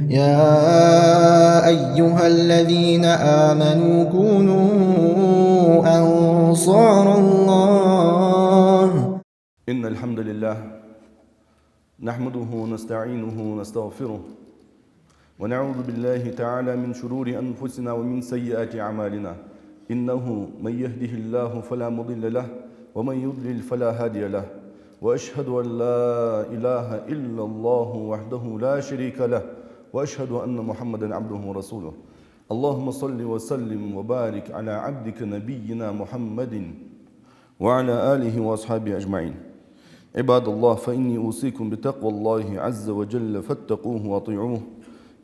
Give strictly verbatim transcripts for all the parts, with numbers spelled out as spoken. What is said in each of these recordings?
يا أيها الذين آمنوا كونوا أنصار الله. إن الحمد لله نحمده ونستعينه ونستغفره، ونعوذ بالله تعالى من شرور أنفسنا ومن سيئات أعمالنا. إنه من يهده الله فلا مضل له، ومن يضلل فلا هادي له. وأشهد أن لا إله إلا الله وحده لا شريك له، وأشهد أن محمدا عبده ورسوله. اللهم صل وسلم وبارك على عبدك نبينا محمد وعلى آله وأصحابه أجمعين. عباد الله، فإني أوصيكم بتقوى الله عز وجل فاتقوه وأطيعوه.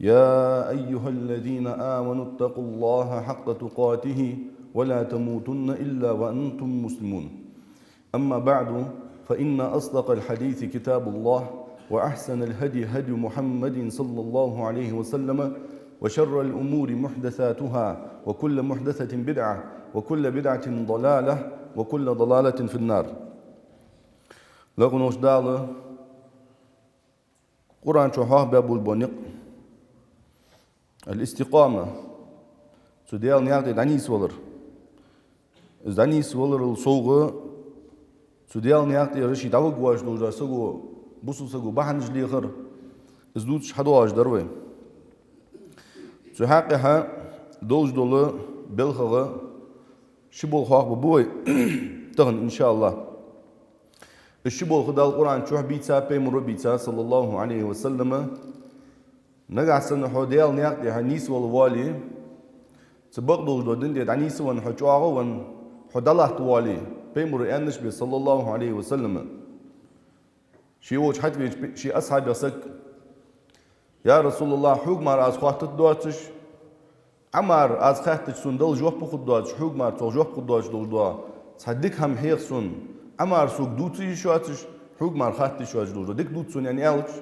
يا أيها الذين آمنوا اتقوا الله حق تقاته ولا تموتن إلا وأنتم مسلمون. أما بعد، فإن أصدق الحديث كتاب الله، وأحسن الهدي هدي محمد صلى الله عليه وسلم، وشر الأمور محدثاتها، وكل محدثة بدعة، وكل بدعة ضلالة، وكل ضلالة في النار. Лакха волча Дала Къуръан чу хьоахабаь болаш бола никъ. Ал-истикъама. Цу Даьла наькъа тӀа дӀанийсвалар. Из дӀанийсваларал совгӀа, цу Даьла наькъа тӀара ше дӀавигаш воацаш долча саго, бусалба саго бахьанаш лехар, из дувцаш хьадоагӀаш дар вай. Цу хьакъехьа долаш дола белхагӀа ши болх хьоахабергба вай тахан, иншааллахӀ. Из ши болх Дала Къуръан чу бийцаб, Пайхамаро бийцаб, صلى الله عليه وسلم. Нагахьа санна хьо Даьла наькъа тӀа нийсвала воале, цу бакъдолча дина тӀа дӀанийсвенна хьо чӀоагӀа венна, хьо дӀалатта воале, Пайхамаро аьннача бесса, صلى الله عليه وسلم. Ше волча хьатӀавеча пе-, ший асхьабех саг: «Я РасулаллахӀ, хьога мара аз хоаттаргдоацаш, Ӏамара аз хаьттача сона дала жоп хургдоацаш, хьога мара цох жоп хургдоацаш долаш дола цхьа дика хӀама хьех сона, Ӏамара сога дувца йиш йоацаш, хьога мара хатта йиш йоацаш долаш дола дика дувца сона», — аьнна аьлча: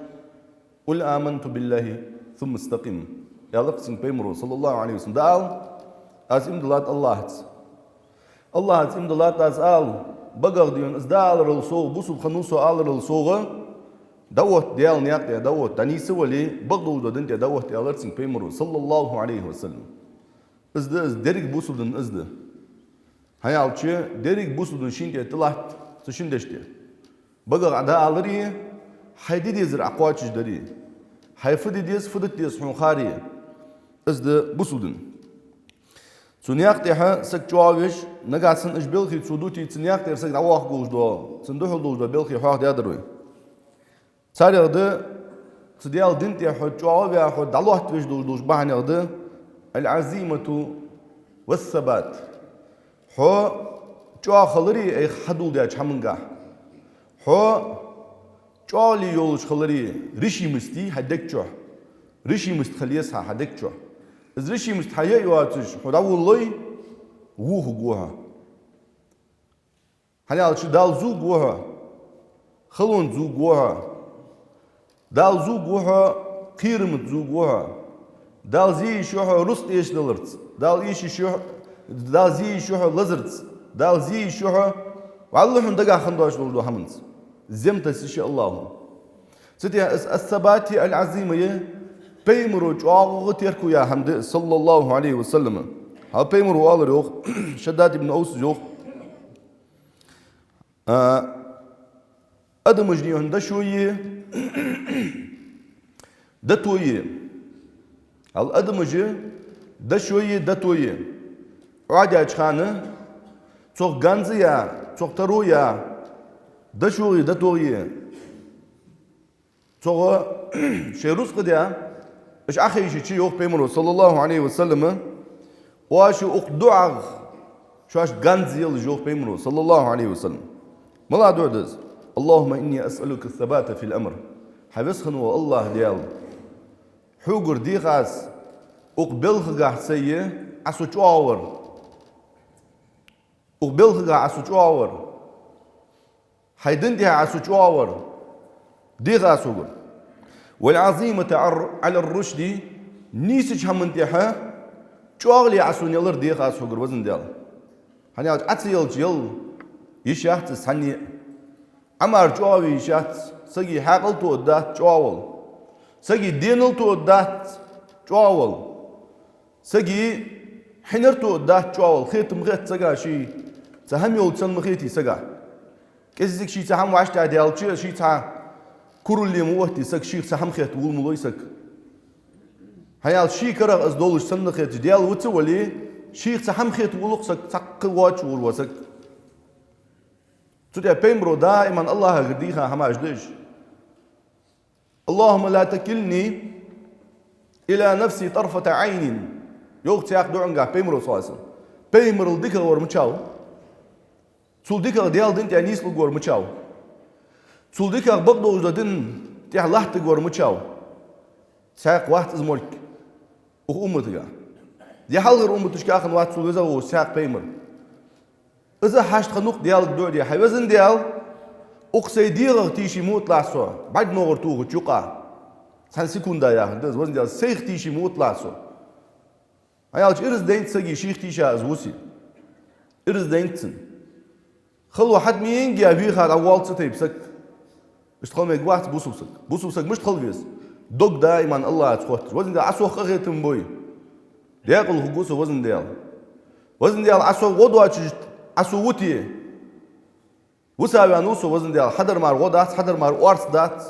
«قل آمنت بالله ثم استقم», — аьлар цунга Пайхамаро, صلى الله عليه وسلم. «ДӀаала: аз иман диллад АллахӀаца. АллахӀаца иман диллад аз», — ала. «БагагӀа дийна из дӀааларал совгӀа, бусалба хиннав со аларал совгӀа, дӀаотта Даьла наькъа тӀа, дӀаотта, дӀанийсвале, бакъдолча дина тӀа дӀаотта», — аьлар цунга Пайхамаро, صلى الله عليه وسلم. Из да из, деррига бусалба дин из да. ХӀана аьлча деррига бусалба дин шийна тӀа тӀалатт цу шин деша тӀа. БагагӀа Ӏа дӀааларе, хьай де дезар Ӏа кхоачашдаре, хьай фу де деза, фу дита деза хьона харе. Из да бусалба дин. Цу наькъа тӀехьа саг чӀоагӀвеш, нагахьа санна уж белхий цо дите, цу наькъа тӀара саг дӀавоаккхаргволаш дола, цунна духьал долаш дола белхий хьоахадаьдар вай. Царех да, цу Даьла дина тӀа хьо чӀоагӀа ваь, хьо дӀалоаттавеш долаш долча бахьанех да: العزيمة والثبات. Хьо чӀоагӀа хиларе айхьа хьадоладаьча хӀамангахьа. Хьо чӀоагӀале йолаш хиларе, решимость хьа дег чу. Решимость хила еза хьа, хьа дег чу. Из решимость хьа я а йоацаш, хьо дӀаволалой, вохаргва хьо. ХӀана аьлча Далла зувргва хьо, халонца зувргва хьо, Далла зувргва хьо, кхерамца зувргва хьо. Далла зе йиш я хьо рузкъа эшадаларца, Далла зе йиш я хьо, Далла зе йиш я хьо лазарца, Далла зе йиш я хьо вӀалла хьона дагахьа хинна доацаш долаш долча хӀаманца. Зем тасса йиш я АллахӀо. Цу тӀа из الثبات والعزيمة я, Пайхамаро чӀоагӀа терко яь хӀама да из, صلى الله عليه وسلم. Хьал Пайхамаро оалар йоах, Шаддад ибн Авса йоах: а, адамаш дийхьа дошуе, дотуе. Хьал адамаш дошуе, дотуе. Ӏоадаьча хана цох ганза я, цох таро я, дошуе, дотуе. Цох шоай рузкъа даь, уж Ӏохайшача, йоах Пайхамаро, صلى الله عليه وسلم, оаш укх дуӀах шоашта ганза елаш, йоах Пайхамаро, صلى الله عليه وسلم. МалагӀа дуӀа да из? اللهم إني أسألك الثبات في الأمر. Хьай веза хинна вола АллахӀ Даьла, хьогара дех аз укх белхагахьа сай, Ӏа со чӀоагӀвар. Укх белхагахьа Ӏа со чӀоагӀвар. Хьай дина тӀа Ӏа со чӀоагӀвар дех аз хьогара. والعزيمة على الرشد, нийсача хӀаман тӀа чӀоагӀале Ӏа сона ялар дех аз хьогара, везан Даьла. ХӀана аьлча Ӏа ца елча яла йиш яц из цхьанне а. Ӏа мара чӀоагӀве йиш яц, сага хьаькъал тоъаргдац чӀоагӀвала. Сага денал тоъаргдац чӀоагӀа вала. Сага хьинар тоъаргдац чӀоагӀа вала. Хетам хет сага ший цхьа хӀама йолча санна ма хетий сага. КӀеззига ший цхьа хӀама вӀаштӀехьадаьлча, ший цхьа куралле ма оттий саг, шийх цхьа хӀама хет, вул ма лой саг. ХӀана аьлча ший карагӀ из долаш санна хеташ, Даьла вица вале, шийх цхьа хӀама хет, вулу-кх саг, цхьаккха воацаш вур ва саг. Цу тӀа пайхамаро даиман АллахӀагара дийха хӀамаш да уж. اللهم لا تكلني إلى نفسي طرفة عين. Йоах цхьаькха дуӀангахь пайхамаро, صلى الله عليه وسلم. Пайхамарал дикагӀа вар мичав? Цул дикагӀа Даьла дина тӀа нийслургвар мичав? Цул дикагӀа бакъдолча дина тӀа латтаргвар мичав? Цхьаькха вац из морг укх умматагахь. Е хьалхарча умматашкахь хинна вац цул везагӀа волаш цхьаькха пайхамар. Из хьашт хиннав-кх Даьлага дуӀа де: хӀай Везан Даьла, укх сай дегӀах тийша ма виталахь со, бӀарг ногӀар тохача юкъа. Цхьан секунда яхар да из, Везан Даьла, сайх тийша ма виталахь со. ХӀана аьлча ираз дайнад сага шийх тийша из вусе. Ираз дайнад цунна. Хало хьатӀаменгеи вийха дӀавоал цу тайпа саг. Иштта хила мегаргвац бусалба саг. Бусалба саг мишта хила веза? Дог даиман АллахӀаца хотташ. Везан Даьла, Ӏа сох къахетам бой. Даькъала хургва со, Везан Даьла. Везан Даьла, Ӏа со гӀо доацаш, Ӏа со вите. Виса ваьннав со, Везан Даьла, хьадар мара гӀо дац, хьадар мара орц дац.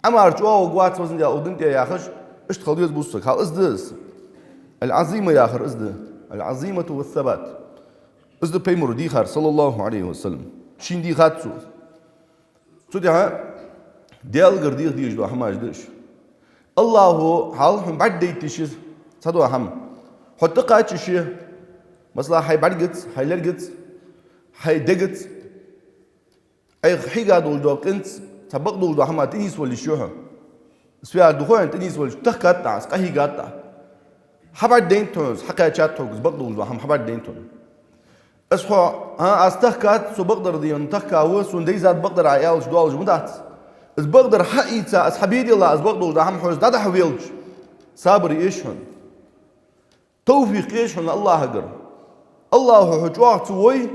Ӏа мара чӀоагӀа варгвац, Везан Даьла, укх дина тӀа яхаш, иштта хила веза бусалба саг. Хьал из да из. العزيمة яхар из да. العزيمة والثبات. Из да пайхамаро дийхар, صلى الله عليه وسلم. Шийна дийхад цо. Цу тӀа Даьлагара деха дезаш дола хӀамаш да уж. АллахӀо хьал хьона бӀаргадайта йиш я цхьадола хӀама. Хьо тӀакхача йиш я, масала, хьай бӀаргаца, хьай лергаца, хьай дегаца. Ӏайха хьийга долаш дола къинца цхьа бакъдолаш дола хӀама тӀанийсвала йиш я хьо. Связь духо а тӀанийсвала йиш, тахкад Ӏа, из къахьийгад Ӏа. ХьабӀаргадайнад хьона из, хьакхаьчад хьога из бакъдолаш дола хӀама, хьабӀаргадайнад хьона. Из хьо, а, аз тахкад, со бакъдар дийна тахкав, сона дайзад бакъдар Ӏа аьлча доалаш ма дац. Из бакъдар хьаийца, из хьабедела, из бакъдолаш дола хӀама хьо из дӀадахьа велча, сабар е еза хьона. Тавфикъ е еза хьона АллахӀагара. АллахӀо хьо чӀоагӀа ца вой,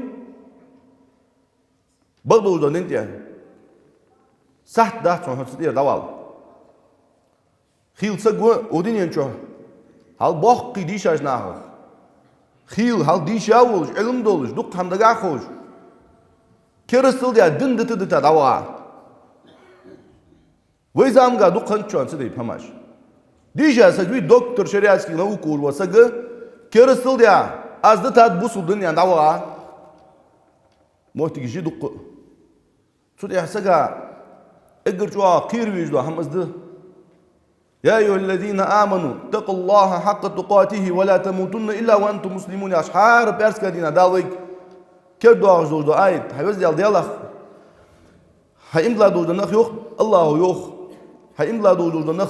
бакъдолаш дола дина тӀа сахьат дац хьона хьо цу тӀера дӀавала. Хийла саг ва укх дунен чу хьал боккхий дийшача нахах. Хийла хьал дийша волаш, Ӏилма долаш, дукха хӀама дагахь ховш. Керастал даь, дин дита-дита дӀаваха. Вай заманга дукха хиннад шоана цу тайпа хӀамаш. Дийша саг вий, доктор шариатских наук волаш вола саг, керастал даь, аз дитад бусалба дин аьнна дӀаваха. Моттигаш я дукха. Цу тӀехьа сага эггара чӀоагӀа кхера везаш дола хӀама из да. يا أيها الذين آمنوا اتقوا الله حق تقاته ولا تموتن إلا وأنتم مسلمون, яхаш, хӀара пӀаьраска дийнахьа Дала вайга кердоахаш долаш дола аят. ХӀай Веза Даьла, Даьлах, хьай иман дилла долаш дола нах, йоах АллахӀо, йоах, хьай иман дилла долаш дола нах,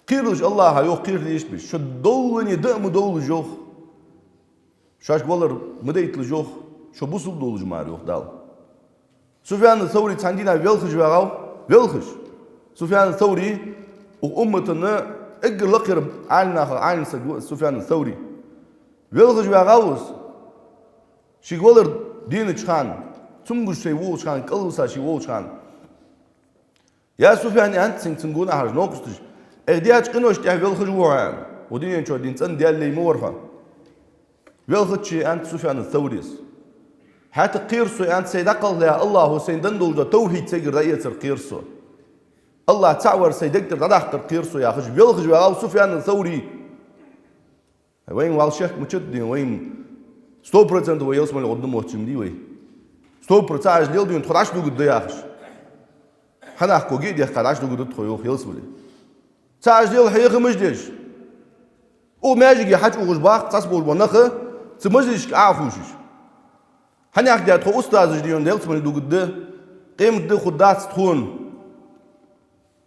кхералаш АллахӀа, йоах, кхера дезаш беш, шо довлане даа ма довлалаш, йоах. Шоашка валар ма дайталаш, йоах, шо бусалба долаш мара, йоах Дала. Суфьян ас-Саври цхьан дийнахьа велхаш вагӀав, велхаш. Суфьян ас-Саври укх уммата эггара лакхера Ӏалимнахах Ӏалим саг ва из Суфьян ас-Саври. Велхаш вагӀав из. Шийга валар денача хана, цамогаш шоай волча хана, кӀалвиса ший волча хана. «Я Суфьян, — аьннад цунга цун гонахьараш, новкъосташа, — Ӏайха даьча къиношта тӀехьа велхаш ва хьо», — аьнна. «Укх дунен чу дийна цӀена Даьла лай ма вар хьо». «Велхача, — аьннад Суфьян ас-Саврис, — хӀаьта кхер со, — аьннад, — сай дӀакхалхалехь АллахӀо сайна денна долаш дола тавхьид сайгара дӀаэцар кхер со. АллахӀ цаӀ вар сай дег тӀара дӀадаккхар кхер со», — яхаш, велхаш вагӀав Суфьян ас-Саври. Вайна вал шек ма чу да дийна, вайна сто процентов вай ялсмале гӀоргда мотташ ма дий вай. Сто процентов цхьа ажал лела дийна тхо дӀачудугаргда яхаш. Хьанах кхо гиъ дехка дӀачудугаргда тхо, йоах, ялсмале. Цхьа ажал лела хьехамаш деш. Укх маьждиге хьачуухаш баккха цхьацца болаш бола нах цу мажлисашка Ӏохувшаш. Хьанах даь тхо устазаш дийна ялсмале дугаргда, къематди хургдац тхона.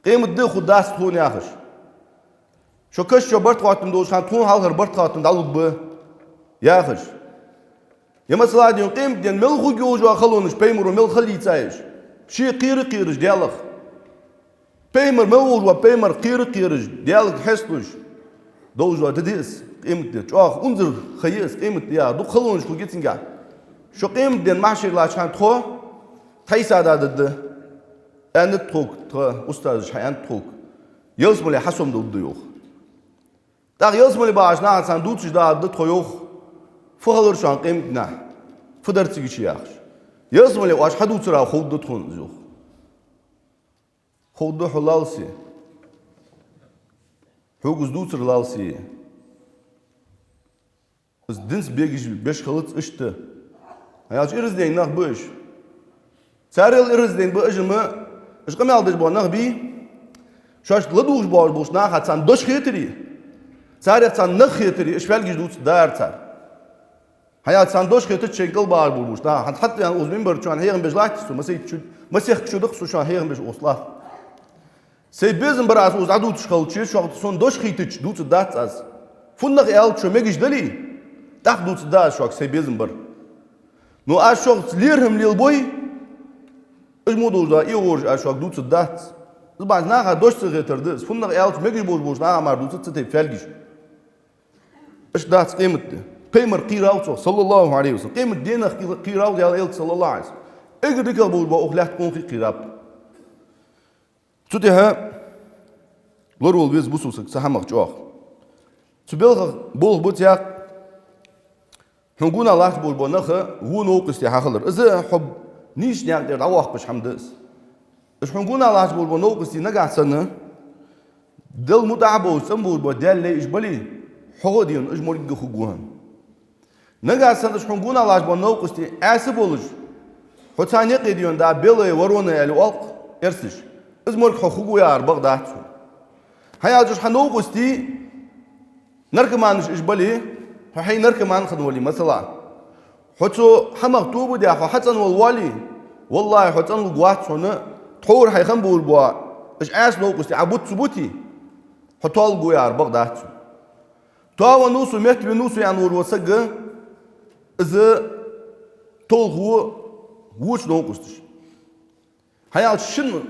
Къематди хургдац тхона яхаш. Шо каша чу барт хоттаденна долча хана тхона хьалхара барт хоттаденна дӀалургба яхаш. Е масала дийна къематдийнахьа мел хургйолаш йола халонаш пайхамаро мел хила йийцай уж. Ше кхера-кхераш Даьлах. Пайхамар мел волаш вола пайхамар кхера-кхераш Даьлага хьесталуш долаш дола ди да из къематди. ЧӀоагӀа унзара ха я из къематди яхар. Дукха халонаш хургья цунгахь. Шо къематдийнахьа махьшаре латтача хана тхо тхьайса дӀадергда. Аьннад тхога, тха устазаша хьааьннад тхога: ялсмале хьа сом долаш да, йоах. ТӀаккха ялсмале багӀача наха царна дувцаш да, да тхо, йоах, фу хилар шоана къематдийнахьа, фу дар цига шоана, яхаш. Ялсмале оаш хьадувцар ховргда тхона из, йоах. Ховргда хьо лалсе. Хьога из дувцар лалсе. Из динца бегаш беш хилац иштта. ХӀана аьлча ираз дайна нах ба уж. Царел ираз дайна ба уж, ма уж къамаьл деш бола нах бий, шоашка ладувгӀаш боагӀаш болча наха царна дош хетаре, царех царна нах хетаре, уж фаьлгаш дувцаргдар цар. ХӀана аьлча царна дош хетача шоай кӀал багӀаш болаш болча наха. ХӀанз хьатӀавена укхаза минбар чу хьехам беш латтача со, масех чу, масех чу да-кх со шоана хьехам беш укхаза латта. Сай безам бар аз укхаза дӀадувцаш хилча, шоаш сона дош хетача дувцаргдац аз. ФуннагӀа аьлча шо мегаш дале, тӀаккха дувцаргда аз шоашка сай безам бар. Но аз шоашца лерхӀам лелабой, уж мо долаш да, эгӀораш аз шоашка дувцаргдац. Из бахьан наха дош ца хетар да из. ФуннагӀа аьлча мегаш болаш болча наха мара дувцаргда цу тайпара фаьлгаш. Иштта дац къематди. Пайхамар кхийрав цох, саллаллахӀу Ӏалайхи ва саллам. Къематденах кхийрав Даьла Элча, саллаллахӀу Ӏалайхи ва саллам. Эггара дикагӀа болаш бола укх лаьтта къонахий кхийраб. Цу тӀехьа лоравала веза бусалба саг цу хӀамах чӀоагӀа. Цу белхах болх ба цхьаькха хьона гонахьа латташ болаш бола нах во новкъостий хьахилар. Из хьо нийсача наькъа тӀара дӀавоаккхаш хӀама да из. Уж хьона гонахьа латташ болаш бола новкъостий нагахьа санна Далла мутӀахьа болаш, цӀена болаш бола Даьла лай уж бале, хьогӀа а дена, уж моргга хургва хьона. Нагахьа санна уж хьона гонахьа латташ бола новкъостий Ӏаьса болаш, хьо царна юкъе дена да, белая, вороная аьле оал-кх эрсаша. Из морг хьох хургва яхар бакъ дац хьона. ХӀана аьлча уж хьа новкъостий наркоманаш уж бале, хьо хьай наркоман хинна вале, масала, хьо цу хӀамах тоба даь, хьо хьацӀенвала воале, валлахӀи, хьо цӀенлургвац хьона, тховра хьай хинна болаш бола уж Ӏаьса новкъостий Ӏа бутт ца бутте, хьо тоалургва яхар бакъ дац хьона. Тоавеннав со, меттавеннав со аьнна волаш вола саг, из толхаво воча новкъосташа. ХӀана аьлча шин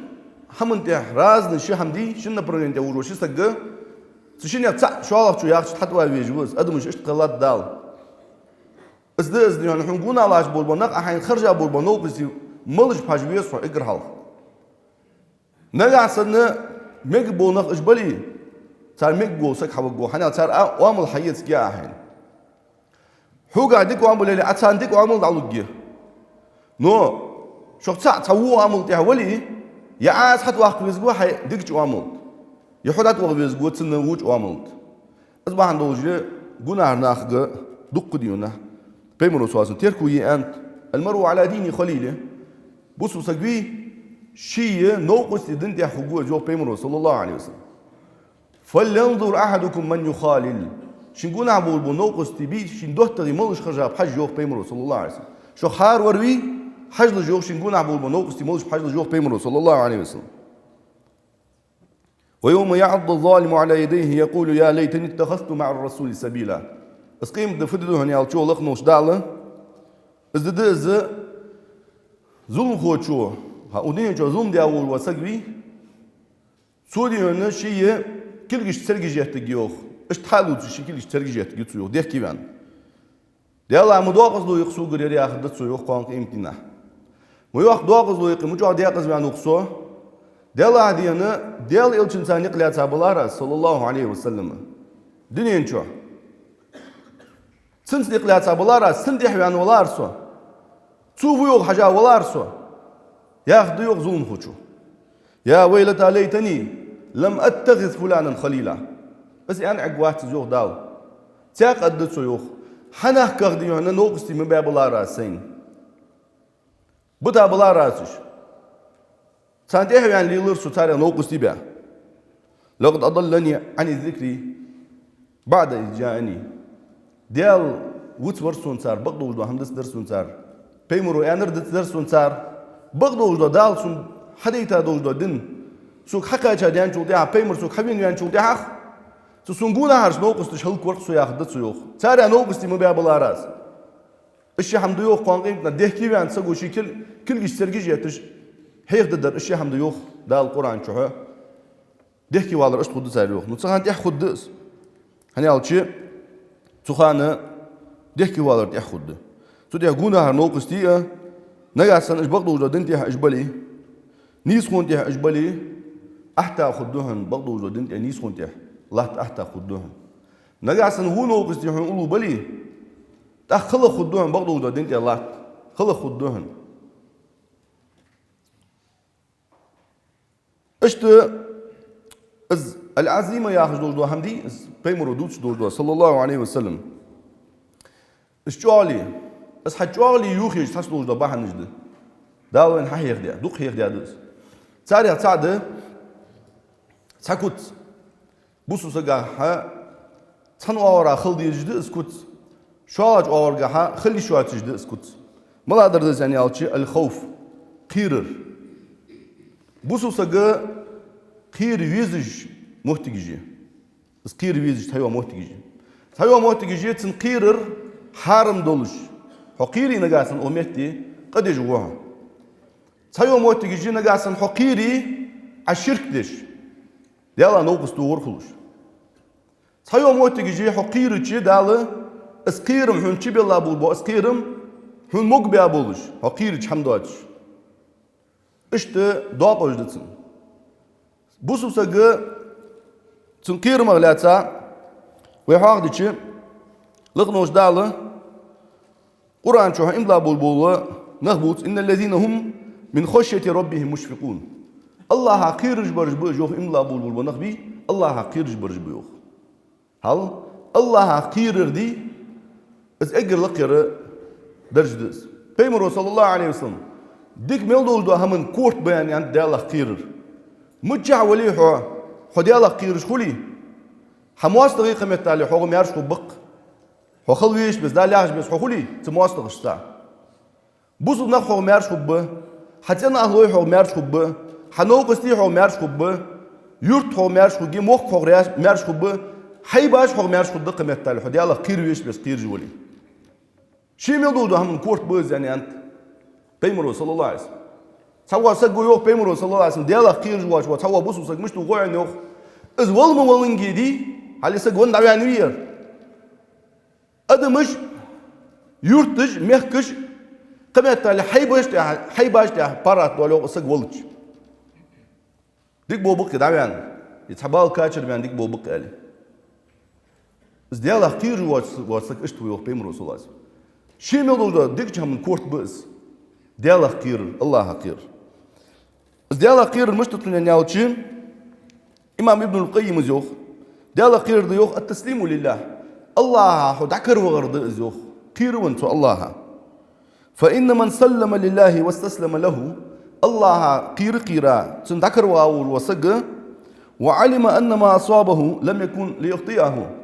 хӀаман тӀа разный ши хӀама дий, шин направлени тӀа вужа ши саг, цу шиннех цаӀ шоллагӀчо яхачох хьатӀавала везаш ва из, адамаш иштта кхеллад Дала. Из да из, дий хьона, хьона гонахьа латташ болаш бола нах, Ӏа хьайна хержа болаш бола новкъостий малаш ба хьажа веза хьо эггара хьалха. Нагахьа санна мегаш бола нах уж бале, цар мегаш вола саг хьаваргва, хӀана аьлча цар а оамал хьаэцаргья Ӏа хьайна. Хьогахьа дика оамал яле, Ӏа царна дика оамал дӀалургья. Но шох цаӀ цхьа во оамал тӀа вале, е Ӏа из хьатӀаваккха везаргва хьай дикача оамал тӀа, е хьо дӀатӀаваха везаргва цунна воча оамал тӀа. Из бахьан долаш гонахьара нахага дукха, дий хьона, Пайхамаро, саллаллахӀу Ӏалайхи ва саллам, терко е аьннад: «المرء على دين خليله». Бусалба саг вий, ший новкъостий дина тӀа хургва из, йоах Пайхамаро, саллаллахӀу Ӏалайхи ва саллам. «فلينظر أحدكم من يخالل». Шийна гонахьа болаш бола новкъостий бий, шийна доттагӀий малаш хержаб хьажа, йоах Пайхамаро, саллаллахӀу Ӏалайхи ва саллам. Шох хӀаравар вий, хьажалаш, йоах, шийна гонахьа болаш бола новкъостий малаш ба хьажалаш, йоах Пайхамаро, саллаллахӀу Ӏалайхи ва саллам. «ويوم يعض الظالم على يديه يقول يا ليتني اتخذت مع الرسول سبيلا». Из къематди фу ди да хьона аьлча, йоах лакхаволча Дала, из ди да из, зуламхочо, хӀа, укх дунен чу зулам даь волаш вола саг вий, цо, дий хьона, ший кулгаш царгаш еттаргья, йоах. Иштта хьалувца ший кулгаш царгаш еттаргья цо, йоах, дехкеваьнна. Даьла, ма доакъазло я-кх согара ер, яхаргда цо, йоах, кхоана къематдийнахьа. Ма, йоах, доакъазло я-кх, ма чӀоагӀа даькъаза ваьннав-кх со. Даьллахьа, дий хьона, Даьла Элчанца никъ лаьца балар аз, саллаллахӀу Ӏалайхи ва саллам, дунен чу. Цунца никъ лаьца балар аз, цунна тӀехьа ваьнна валар со. Цо фу йоах хьажа валар со, яхаргда, йоах, зуламхочо: «يا ويلتى ليتني لم أتخذ فلانا خليلا». Из аьнна Ӏергвац из, йоах Дала. Цхьаькха аргда цо, йоах: хьанехках, дий хьона, новкъостий ма баь балар аз сайна. Бита балар аз уж. Царна тӀехьа ваьнна лелар со, царех новкъостий баь. «لقد أضلني عن الذكر بعد إذ جاءني». Даьла вицвар сона цар, бакъдолаш дола хӀама дицдар сона цар. Пайхамаро аьннар дицдар сона цар. Бакъдолаш дола, Дала сона хьадайта долаш дола ди сога хьакхаьча даьнначул тӀехьагӀа, Пайхамар сога хьавена ваьнначул тӀехьагӀа, цу сона гонахьарча новкъосташа хӀалаквар-кх со, яхаргда цо, йоах. Царех новкъостий ма баь балар аз. Иштта хӀама да, йоах, кхоана къематдийнахьа дехкеваьнна саго ший кул-, кулгаш царгаш етташ хьехадаьдар, иштта хӀама да, йоах Дала Къуръан чу. Дехкевалар иштта хургда цар, йоах. Ну, цу хана тӀехьа хургда из. ХӀана аьлча цу хана дехкевалар тӀехьа хургда. Цу тӀехьа гонахьара новкъостий а, нагахьа санна уж бакъдолаш дола дина тӀа уж бале, Нийсхо тӀехьа уж бале, ахьта хургда хьона, бакъдолча дина тӀа нийсхо тӀехьа латта ахьта хургда хьона. Нагахьа санна во новкъостий хьона уллув бале, тӀаккха хала хургда хьона, бакъдолча дина тӀа латта хала хургда хьона. Иштта из аль-Ӏазима яхаш долаш дола хӀама дий, из пайхамаро дувцаш долаш дола, саллаллахӀу Ӏалайхи ва саллам. Из чӀоагӀале, из хьа чӀоагӀале юхаеш цхьацца долаш дола бахьанаш да. Дала вайна хьахьехадаь, дукха хьехадаь да из. Царех цаӀ да цхьа куц. Бусалба сага хьа цхьан оагӀорахьа хила дезаш да из куц. ШоллагӀча оагӀоргахьа хила йиш йоацаш да из куц. Малагӏдар да из аьнна аьлча, аль-хавф, кхерар. Бусалба сага кхера везаш моттигаш я. Из кхера везаш цхьайола моттигаш я. Цхьайола моттигаш я, цун кхерар хьарам долаш. Хьо кхере нагахьа санна укх метте къа деш ва хьо. Цхьайола моттигаш я нагахьа санна хьо кхере Ӏа ширк деш, Даьлах новкъост тохар хулаш. Цхьайола моттигаш я хьо кхерача Дала, из кхерам хьона чубелла болаш бола, из кхерам хьона могабаь болаш, хьо кхерача хӀама доацаш. Иштта доакъош да цун. Бусалба сага цун кхерамах лаьца вай хьоахадича, лакха волча Дала Къуръан чу иман дилла болаш бола нах бувц: «إن الذين هم من خشية ربهم مشفقون». АллахӀах кхераш бараш ба уж, йоах, иман дилла болаш бола нах бий, АллахӀах кхераш бараш ба, йоах. Хьал, АллахӀах кхерар дий, из эггара лакхера дарж да из. Пайхамаро, саллаллахӀу Ӏалайхи ва саллам, дика мел долаш дола хӀаман корта ба аьннад Даьлах кхерар. Миччахьа вале хьо, хьо Даьлах кхераш хуле, хьа моастагӀий кхыметтел хьогӀа маьрша хургба-кх. Хьо хила везаш беса, Дала яхаш беса хьо хуле цу моастагӀашца. Бусалба нах хьогӀа маьрша хургба, хьа цӀен ахлой хьогӀа маьрша хургба, хьа новкъостий хьогӀа маьрша хургба, юрт хьогӀа маьрша хургья, мохк хьогӀа маьрша хургба, хьайбаш хьогӀа маьрша хургда кхыметтел, хьо Даьлах кхера везаш беса кхераш вале. Ший мел долаш дола хӀаман корта ба из аьннад пайхамаро, саллаллахӀу Ӏалайхи ва саллам. Цхьавола саг ва, йоах пайхамаро, саллаллахӀу Ӏалайхи ва саллам, Даьлах кхераш воацаш вола цхьавола бусалба саг мишта ва хой хьона, йоах. Из вала ма валанге дий, хьале саг венна дӀаваьнна вий ер. Адамаш, юрташ, мехкаш, кхыметтел хьайбаш тӀа, хьайбаш тӀа паргӀата доал, йоах, из саг валча. Дика болх ба-кх из дӀаваьнна, е цхьа бала кхаьчар ваьнна дика болх ба-кх аьле. Из Даьлах кхераш воаца, воаца саг иштта ва, йоах пайхамаро, саллаллахӀу Ӏалайхи ва саллам. Ший мел долаш дола дикача хӀаман корта ба из. Даьлах кхерар, АллахӀах кхерар. Из Даьлах кхерар мишта да цун аьнна аьлча, имам Ибн аль-Къаййима йоах: Даьлах кхерар да, йоах, التسليم لله. АллахӀа хьо дӀакаравахар да из, йоах. Кхеравенна цу АллахӀа. فإن من سلم لله واستسلم له, АллахӀа кхера-кхера, цунна дӀакараваха волаш вола саг, وعلم أن ما أصابه لم يكن ليخطئه.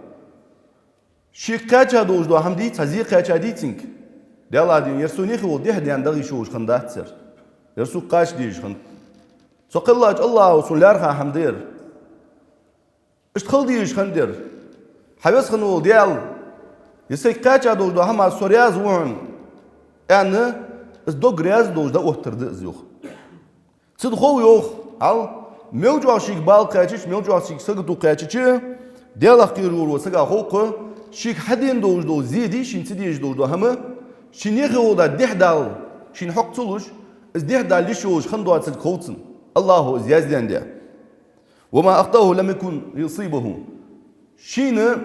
Шийга кхаьча долаш дола хӀама дий, цхьа зе кхаьча дий цунга, Даьлах дийна, ер сона юхе вола дехьа даьнна дагӀа йиш йолаш хиннадац ер. Ер сога кхача дезаш хиннад. Со кхеллача АллахӀа сона лаьрхӀа хӀама да ер. Иштта хила дезаш хиннад ер. Хьа Веза хинна вола Даьла, ер сайга кхаьча долаш дола хӀамах со раьза ва хьона, аьнна, из дог раьза долаш дӀаоттар да из, йоах. Цунна хов, йоах, хьал, мел чӀоагӀа шийга бала кхаьчача, мел чӀоагӀа шийга сагото кхаьчача, Даьлах кхераш волаш волча сага хов-кх, шийга хьадена долаш дола зе дий, шийна ца дезаш долаш дола хӀама, шийна юхе вола дехьа-дала шийна хьокха ца луш, из дехьа-дала йиш йолаш хинна доацилга хов цунна, АллахӀа из яздаьндаь. وما أخطأه لم يكن ليصيبه. Шийна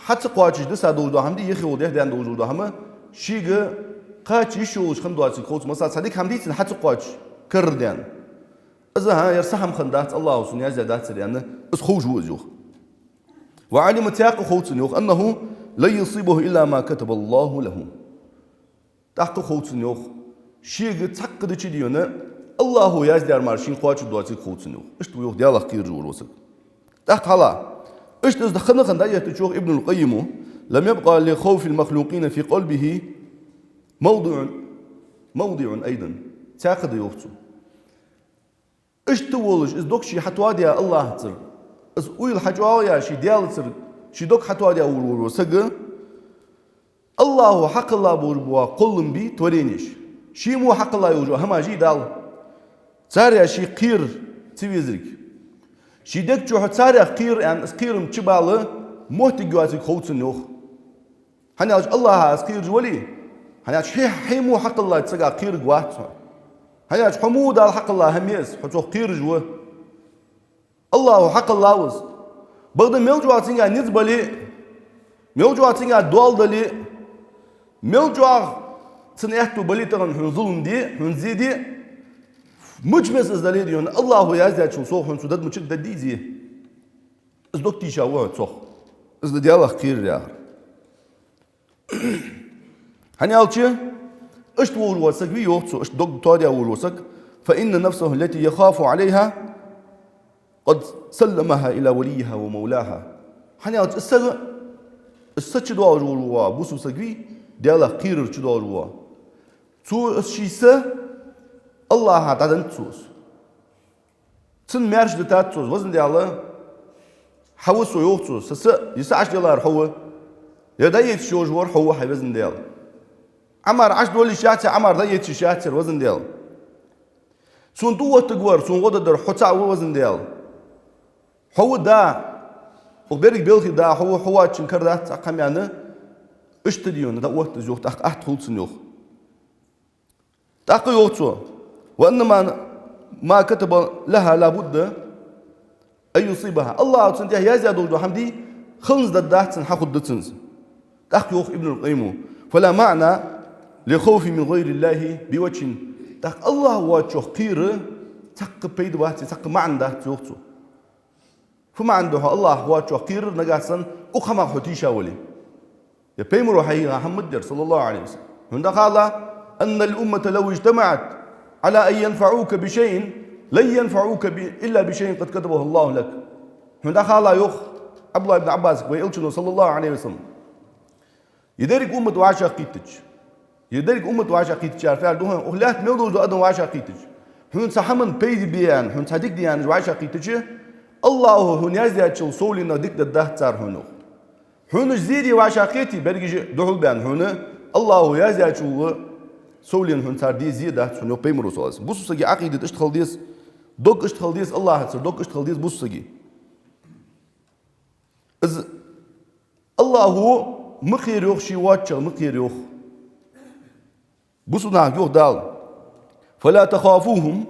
хьа ца кхоачаш диса долаш дола хӀама дий, юхе вола дехьа даьнна долаш дола хӀама, шийга кхача йиш йолаш хинна доацилга хов цунна. Масала, цхьа дика хӀама дий цунна хьа ца кхоачаш, карардаьнна. Из, хӀа, ер са хӀама хиннадац, АллахӀа сона яздаь дац ер аьнна, из ховш ва из, йоах. وعلم, цхьаькха хов цунна, йоах, أنه لن يصيبه إلا ما كتب الله له. ТӀаккха хов цунна, йоах, шийга цхьаккха дича а дийна, АллахӀа яздаьр мара шийна кхоачаш доацилга хов цунна, йоах. Иштта ва, йоах, Даьлах кхераш волаш вола саг. ТӀаккха хьала, иштта из хинна-хинна дӀаэттача, йоах Ибн аль-Къаййима: لم يبق لخوف المخلوقين في قلبه موضع، موضع أيضا. Цхьаькха да, йоах цо. Иштта волаш, из дог ший хьатоадаь АллахӀацара, из уйла хьачӀоагӀъяь ший Даьлацара ший дог хьатоадаь волаш вола саг, АллахӀа хьакхелла болаш бола кхоллам бий, творенеш, ший мо хьакхелла йолаш йола хӀамаш йий Дала, царех ший кхера ца везилга. Ший дег чу хьо царех кхера аьнна, из кхерам чубала моттиг йоацилга хов цунна, йоах. ХӀана аьлча АллахӀах из кхераш вале, хӀана аьлча хье-, хье мо хьакхеллача сагах кхераргвац хьо. ХӀана аьлча хьо мо Дала хьакхелла хӀама я из, хьо цох кхераш ва. АллахӀа хьакхеллав из. Бакъда мел чӀоагӀа цунга низ бале а, мел чӀоагӀа цунга доал дале а, мел чӀоагӀа цун аьттув бале а тахан хьона зулам де, хьона зе де, мича беса из дале а, дий хьона, АллахӀа яздаьчул совгӀа хьона цо дад мича даддий зе. Из дог тийша ва хьо цох. Из да Даьлах кхерар яхар. ХӀана аьлча, иштта волаш вола саг вий, йоах цо, иштта дог тоадаь волаш вола саг, فإن نفسه التي يخاف عليها قد سلمها إلى وليها ومولاها. ХӀана аьлча, из саг, из са чу долаш волаш вола бусалба саг вий, Даьлах кхерар чу долаш вола. Цо из ший са АллахӀа дӀаденнад цо из. Цунна маьрша дитад цо из, Везан Даьла, хьо ва со, йоах цо, са, са, е са Ӏочудиллар хьо ва, е дӀаэца йиш йолаш вар хьо ва, хӀай Везан Даьла. Ӏамар Ӏочудолла йиш яц, Ӏамар дӀаэца йиш яц, Везан Даьла. Сона тӀаоттаргвар, сона гӀо дергдар хьо цаӀ ва, Везан Даьла. Хьо ва да, укх берригача белхий да хьо ва, хьо воацачун кара дац цхьаккха хӀама, аьнна, иштта, дий хьона, дӀаотт из, йоах, тӀаккха атта хул цунна, йоах. ТӀаккха йоах цо: وأن ما كتب لها لا بد أن يصيبها. АллахӀа цунна тӀа яздаь долаш дола хӀама дий, хиланза дергдац цунна, хьахургда цунна из. ТӀаккха йоах Ибн аль-Къаййима: فلا معنى للخوف من غير الله بوجه. ТӀаккха АллахӀ воацачох кхерар цхьаккха пайда бац, цхьаккха маӀан дац, йоах цо. Фу маӀан да хьона АллахӀ воацачох кхерар, нагахьа санна укх хӀамах хьо тийша вале? Е Пайхамаро хьайийха хӀама ма дий ер, صلى الله عليه وسلم. Хьона дӀахалахь: أن الأمة لو اجتمعت على أن ينفعوك بشيء لن ينفعوك ب-، إلا بشيء قد كتبه الله لك. Хьона дӀахалахь, йоах Ӏабдуллахь ибн Ӏаббасага, вай Элчано, صلى الله عليه وسلم. Е деррига уммат вӀашагӀкхийттача, е деррига уммат вӀашагӀкхийттача, яхар фу да хьона, укх лаьтта мел долаш дола адам вӀашагӀкхийттача, хьона цхьа хӀаман пайда бе аьнна, хьона цхьа дика де аьнна уж вӀашагӀкхийттача, АллахӀа хьона яздаьчул совгӀа дика дергдац цар хьона, йоах. Хьона уж зе де вӀашагӀкхетий, берригаш а духьал баьнна хьона, АллахӀа яздаьчул совгӀа хьона цар де зе дац хьона, йоах Пайхамаро, صلى الله عليه وسلم. Бусалба сага Ӏакъидат иштта хила деза, дог иштта хила деза, АллахӀацара дог иштта хила деза бусалба сага. Из АллахӀа ма кхера, йоах, ший воацачох ма кхера, йоах. Бусалба нахага йоах Дала: فلا تخافوهم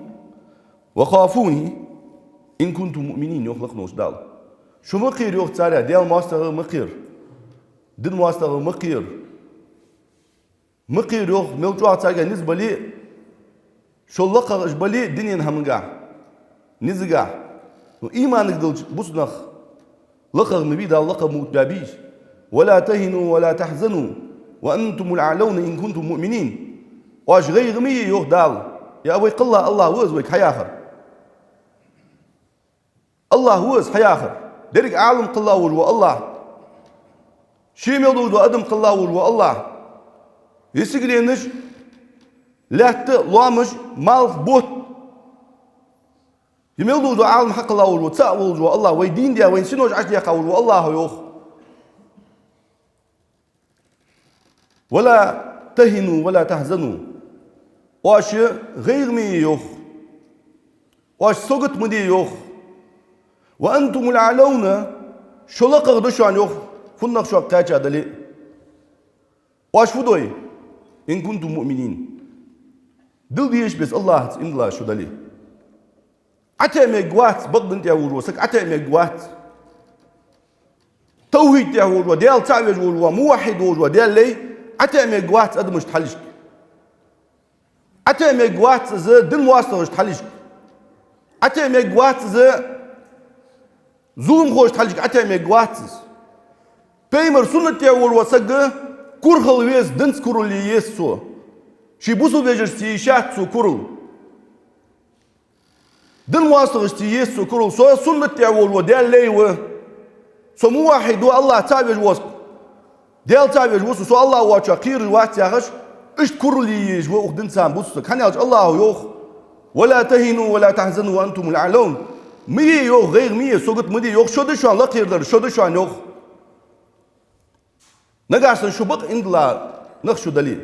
وخافون إن كنتم مؤمنين, йоах лакхаволча Дала. Шо ма кхера, йоах, царех, Даьла моастагӀа ма кхера, дина моастагӀа ма кхера. Ма кхера, йоах, мел чӀоагӀа царга низ бале а, шо лакхагӀа уж бале а дунен хӀамангахьа, низагахьа. Ну, иманага диллача бусалба нах лакхагӀа ма вий, Дала лакхагӀа ма оттабаьбий уж. ولا تهنوا ولا تحزنوا وأنتم الأعلون إن كنتم مؤمنين. Оаш гӀайгӀа ма е, йоах Дала. Е вай кхелла АллахӀ ва из вайга хьаяхар. АллахӀ ва из хьаяхар. Деррига Ӏалам кхелла волаш вола АллахӀ. Ше мел долаш дола адам кхелла волаш вола АллахӀ. Е сигаленаш, лаьтта, лоамаш, малх, бутт. Е мел долаш дола Ӏалам хьакхелла волаш вола, цаӀ волаш вола АллахӀ, вай дийна де, вайна синош Ӏочудаьккха волаш вола АллахӀ, йоах. ولا تهنوا ولا تحزنوا. Оаш гӀайгӀа ма е, йоах. Оаш сагота ма де, йоах. وأنتم الأعلون, шо лакхагӀа да шоана, йоах, фуннагӀа шуга кхаьча дале а. Оаш фу дой? إن كنتم مؤمنين. Дила дезача беса АллахӀаца иман диллаш шо дале. Ӏотаьа мегаш вац, бакъдин тӀа волаш вола саг Ӏотаьа мегаш вац. ТовхӀид тӀа волаш вола, Даьла цаӀ веш волаш вола, муваххьид волаш вола, Даьла лай, Ӏотаьа мегаш вац адамашта хьалхашка. Ӏотаьа мегаш вац из дина моастагӀашта хьалхашка. Ӏотаьа мегаш вац из зуламхошта хьалхашка, Ӏотаьа мегаш вац из. Пайхамара суннат тӀа волаш вола саг курхал веза, динца курал е еза цо. Ший бусалба вежарашца е йиш яц цо курал. Дина моастагӀашца е еза цо курал. Со суннат тӀа волаш вола Даьла лай ва. Со муваххьид ва, АллахӀ цаӀ веш вола саг. Даьла цаӀ веш ва со, со АллахӀ воацачох кхераш вац яхаш, иштта курал е езаш ва укх динца бусалба саг. ХӀана аьлча АллахӀа йоах: ولا تهنوا ولا تحزنوا وأنتم الأعلون. Ма е, йоах, гӀайгӀа ма е, сагота ма де, йоах, шо да шоана лакхера дар, шо да шоана, йоах. Нагахьа санна шо бакъ иман дилла нах шо дале.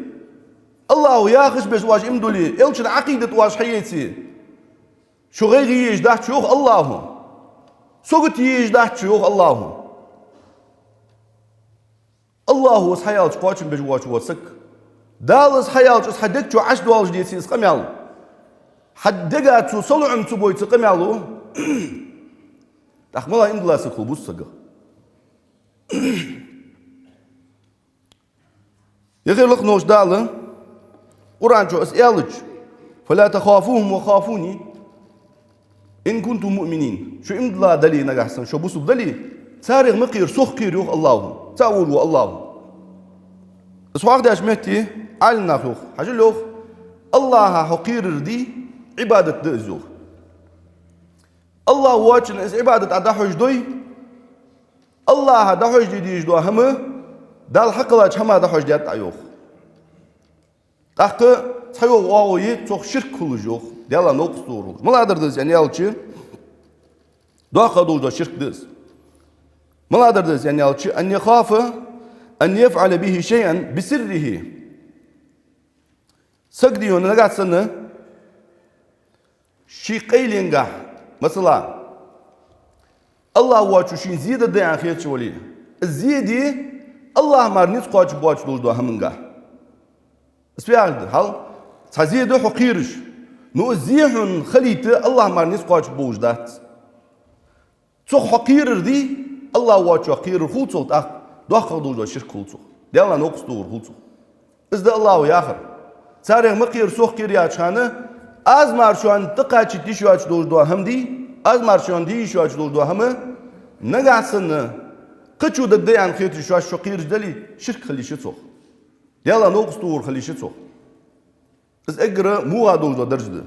АллахӀа яхача беса оаш иман дуле, Элчан Ӏакъидат оаш хьаэце, шо гӀайгӀа е езаш дац, йоах АллахӀа. Сагота е езаш дац, йоах АллахӀа. АллахӀа из хьаяьлча кхоачам беш воацаш вола саг. Дала из хьаяьлча, из хьа дег чу Ӏочудоалаш деце из къамаьл. Хьа дега цо салоӀам ца бой цу къамаьло, тӀаккха мала иман дилла саг хул бусалба сагах? Яхар лакхнолаш Дала Къуръан чу из аьлча: «فلا تخافوهم وخافون إن كنتم مؤمنين». Шо иман дилла дале, нагахьа санна шо бусалба дале, царех ма кхера, сох кхера, йоах АллахӀа. Цаӏ волаш ва АллахӀ. Из хьоахадеш метте Ӏалимнаха йоах, хьажал, йоах, АллахӀах хьо кхерар де Ӏибадат да из, йоах. АллахӀ воацачоа из Ӏибадат Ӏа дӀахьош дой, АллахӀа дӀахьош де дезаш дола хӀама Далла хьакхеллача хӀамах дӀахьош даьд Ӏа, йоах. ТӀаккха цхьайола оагӀув я цох ширк хулаш, йоах, Даьлах новкъост тохар хулаш. Малагӏа дар да из аьнна аьлча, доккхагӀа долаш дола ширк да из. Малагӏа дар да из аьнна аьлча, أن يخاف أن يفعل به شيئا بسره. Саг дий хьона, нагахьа санна ший къайленгахь, масала, АллахӀ воацачоа шийна зе дергда аьнна хеташ вале, из зе де АллахӀ мара низ кхоачаргбоацаш долаш дола хӀамангахь. Из фу яхилга да? Хьал, цхьа зе да хьо кхераш, но из зе хьона хилийта АллахӀ мара низ кхоачаргболаш дац. Цох хьо кхерар де, АллахӀ воацачох кхерар хул цох, тӀаккха доккхагӀа долаш дола ширк хул цох, Даьлах новкъост тохар хул цох. Из да АллахӀа яхар: «Царех ма кхера, сох кхера», яхача хана, аз мара шоана тӀакхачийта йиш йоацаш долаш дола хӀама дий, аз мара шоана де йиш йоацаш долаш дола хӀама, нагахьа санна кхычо дергда аьнна хеташ шоаш шо кхераш дале, ширк хила йиш я цох. Даьлах новкъост тохар хила йиш я цох. Из эггара муха долаш дола дарж да.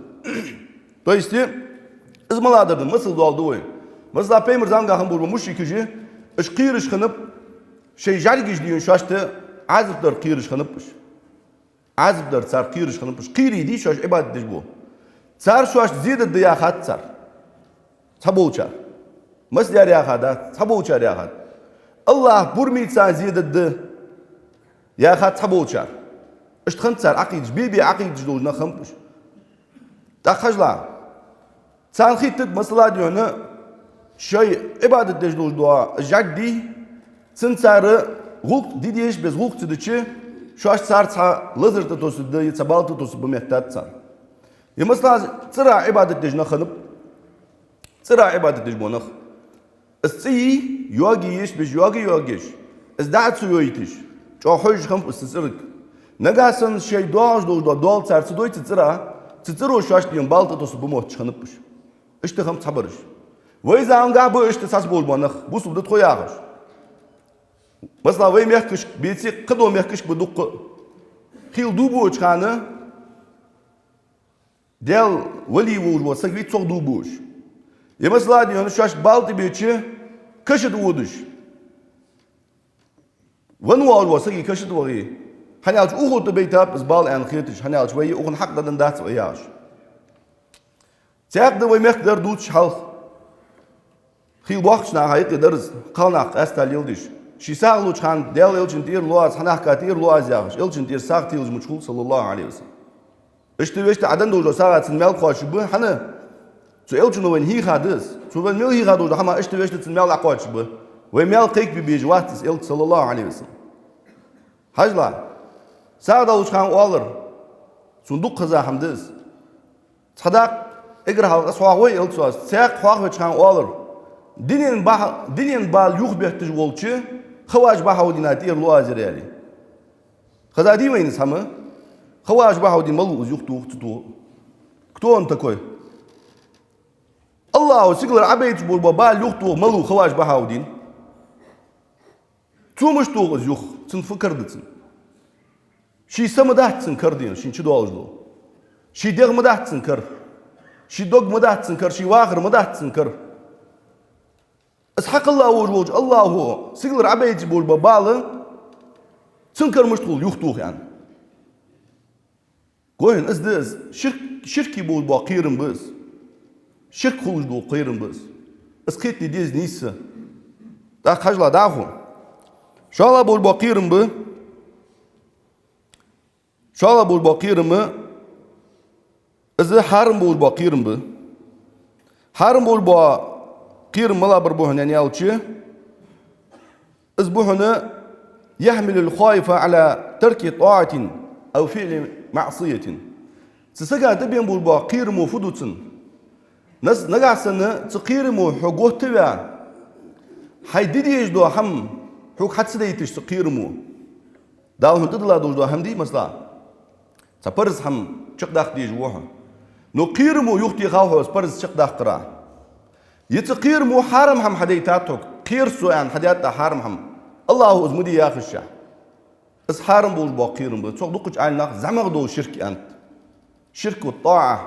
То есть, из малагӀа дар да, масал доаладу вай. Масала, пайхамара замангахь хинна болаш бола мушрикаш, уж кхераш хиннаб, шоай жӀаргаш дий хьона шоашта Ӏазап дар кхераш хиннаб уж. Ӏазап дар цар кхераш хиннаб уж. Кхерий дий шоаш Ӏибадат деш бола? Цар шоашта зе дергда яхад цар. Цхьаболчар. Массадаьр яхад, цхьаболчар яхад. АллахӀ пурмий царна зе дергда яхад цхьаболчар. Иштта хиннад цар Ӏакъидаш, бе-бе Ӏакъидаш долаш нах хиннаб уж. ТӀаккха хьажал, царна хетад, масала, дий хьона, шоай Ӏибадат деш долаш дола жӀарг дий, цунна цар гӀулакх де дезаш, беза гӀулакх ца дича, шоашта цар цхьа лазар тӀатоссаргда, е цхьа бала тӀатоссаргба моттад царна. Е, масала, цӀерах Ӏибадат деш нах хиннаб, цӀерах Ӏибадат деш бола нах. Из цӀи йоагае еш, беза йоагае йоагаш, из дӀа а ца йойташ, чӀоагӀа хьожаш хиннаб из цӀерага. Нагахьа санна шоай доагӀаш долаш дола доал цар ца дой цу цӀерах, цу цӀеро шоашта дий хьона бала тӀатоссаргба мотташ хиннаб уж. Иштта хиннаб цхьабараш. Вай замангахь ба иштта цхьацца болаш бола нах, бусалба да тхо яхаш. Масала, вай мехкашка беце, кхыдола мехкашка ба дуккха а. Хийла дув буача хана, Даьла вали волаш вола саг вий цох дув буаш. Е, масала, дий хьона, шоашта бала тӀабеча, каша тӀа водаш, венна воалаш вола саг вий каша тӀа вахе, хӀана аьлча укхо тӀабайтаб из бала аьнна хеташ, хӀана аьлча вай укхунна хьакъ дӀаденна дац вай яхаш. Цхьаькха да вай мехка дар дувцаш хьалха. Хийла боккхача наха юкъе дар из, кхалнах къаьстта леладеш. Ший сагӀа луча хана Даьла Элчана тӀера лу аз, хьанахка тӀера лу аз яхаш, Элчана тӀера сагӀа телаш мича хул, саллаллахӀу Ӏалайхи ва саллам. Иштта вешта Ӏа денна долаш дола сагӀа цун маьл кхоачашбу, хӀана? Цу Элчано вайна хьийха да из. Цо вайна мел хьийха долаш дола хӀама иштта вешта цун маьл дӀакхоачашбу. Вай маьл кхайкабе безаш вац из Элча, саллаллахӀу Ӏалайхи ва саллам. Хьажал, сагӀа далуча хана оалар, цунна дукха хеза хӀама да из. Цхьа дакъа, эггара хьалха из хьоахавой Элчано, цхьаькха хьоахавеча хана оалар: дунен бахьа-, дунен бала юхабетташ волча Хаваж Бахьауддина тӀера лу аз ер, аьле. Хезадий вайна из хӀама? Хаваж Бахьауддин малув из, юхатох, ца тох? Кто он такой? АллахӀо сигалара Ӏобайташ болаш бола бала юхатох малув Хаваж Бахьауддин? Цо мишта тох из юха? Цун фу кара да цун? Ший са ма дац цун кара, дий хьона, шийна чу доаллаш дола. Ший дегӀ ма дац цун кара. Ший дог ма дац цун кара, ший вахар ма дац цун кара. Из хьакхелла волаш волча АллахӀо сигалара Ӏобайташ болаш бола бала цун кара мишта хул юхатох аьнна? Гой хьона, из да из, ширк, ширке болаш бола кхерам ба из. Ширк хулаш дола кхерам ба из. Из кхетаде деза нийсса. ТӀаккха хьажал дӀахо. ШоллагӀа болаш бола кхерам ба. ШоллагӀа болаш бола кхерам ба. Из хьарам болаш бола кхерам ба. Хьарам болаш бола кхерам малагӀа бар ба хьона аьнна аьлча, из ба хьона: يحمل الخائف على ترك طاعة أو فعل معصية. Цу сага тӀабена болаш бола кхерамо фу ду цунна? Нас-, нагахьа санна цу кхерамо хьо готта а ваь, хьай де дезаш дола хӀама хьога хьа ца дайташ цу кхерамо. Дала хьона тӀадилла долаш дола хӀама дий, масала, цхьа парз хӀама чакхдаккха дезаш ва хьо. Но кхерамо юхатехав хьо из парз чакхдаккхара. Е цу кхерамо хьарам хӀама хьадайтад хьога, кхер со аьнна хьадаьд хьарам хӀама, АллахӀа из ма де яхаш. Из хьарам болаш бола кхерам ба. Цох дукхача Ӏаьлимнаха зӀамагӀа дола ширк аьннад. Ширк ва тӀаӀа.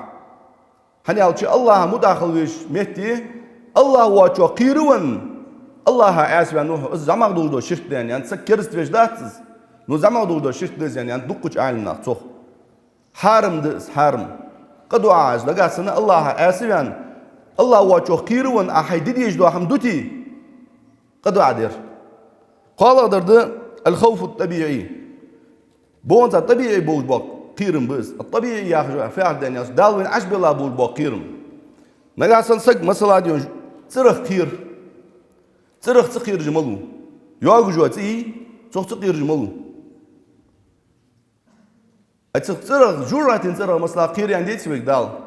ХӀана аьлча АллахӀа мутӀахьа хила везача метте, АллахӀ воацачох кхеравенна, АллахӀа Ӏаьса ваьнна ва хьо, из зӀамагӀа долаш дола ширк да аьнна, саг кераста веш дац из, но зӀамагӀа долаш дола ширк да из аьнна, дукхача Ӏаьлимнаха цох. Хьарам да из, хьарам. Къа ду Ӏа из, нагахьа санна АллахӀа Ӏаьса ваьнна, АллахӀ воацачох кхеравенна, Ӏа хьай де дезаш дола хӀама дите, къа ду Ӏа дер. КхоалагӀдар да аль-хавфу ат-табиӀий. Бокъонца табиӀий болаш бола кхерам ба из. Ат-табиӀий яхаш фу яхар да аьнна, Дала вайна Ӏочубелла болаш бола кхерам. Нагахьа санна саг, масала, дийна, цӀерах кхер. ЦӀерах цӀи кхераш малув? Йоагаш йола цӀи йий, цох цӀи кхераш малув? А цу цӀерах, жожагӀатен цӀерах, масала, кхер аьнна деций вайга Дала?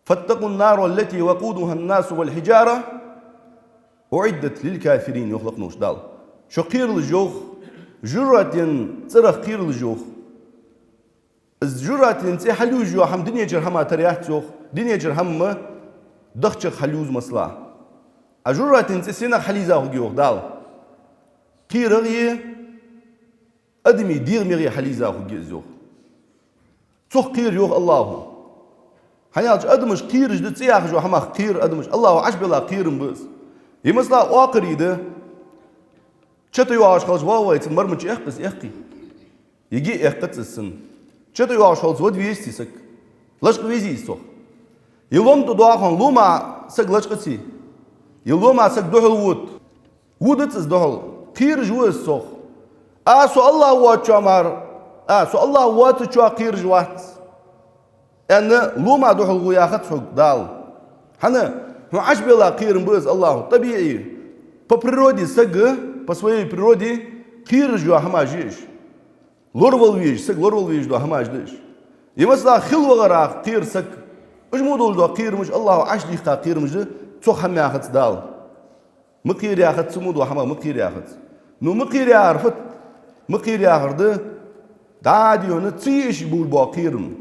فاتقوا النار التي وقودها الناس والحجارة أعدت للكافرين, йоах лакхаволча Дала. Шо кхералаш, йоах, жожагӀатен цӀерах кхералаш, йоах. Из жожагӀатен цӀи хьалъюзаш йола хӀама дунен чура хӀама тара яц, йоах, дунен чура хӀама дахчах хьалъюз, масала. А жожагӀатен цӀи сенах хьалйиза хургья, йоах Дала? Кхерах е адамий дегӀамех хьалйиза хургья из, йоах. Цох кхер, йоах АллахӀа. ХӀана аьлча адамаш кхераш да, цӀи яхаш йола хӀамах кхер адамаш, АллахӀа Ӏочубелла кхерам ба из. Е, масала, оакхарий да. Чата йоагӀаш хилча, вай цун мармача эккх из, эккхий? Йиги эккхац из цун. Чата йоагӀаш хилча, вада везий саг? Лачкъа везий из цох? Е лома тӀа доагӀа хьона, лома саг лачкъаций? Е лома саг духьал вода? Водац из духьал, кхераш ва из цох. А, со АллахӀ воацачох мара, а, со АллахӀ воацачох кхераш вац, аьнна, лома духьал гӀо яхац хьога Дала. ХӀана? Хьона Ӏочубелла кхерам ба из АллахӀа, табиӀий. По природе саг, по своей природе кхераш йола хӀамаш я уж. Лоравала везаш, саг лоравала везаш дола хӀамаш да уж. Е, масала, хила вахарах кхер саг. Уж мо долаш дола кхерамаш АллахӀа Ӏочудийхка кхерамаш да, цох хӀама яхац Дала. Ма кхер яхац, цу мо дола хӀамах ма кхер яхац. Ну, ма кхер яхар фуд? Ма кхер яхар да, дӀа а дийна, ца йиш болаш бола кхерам.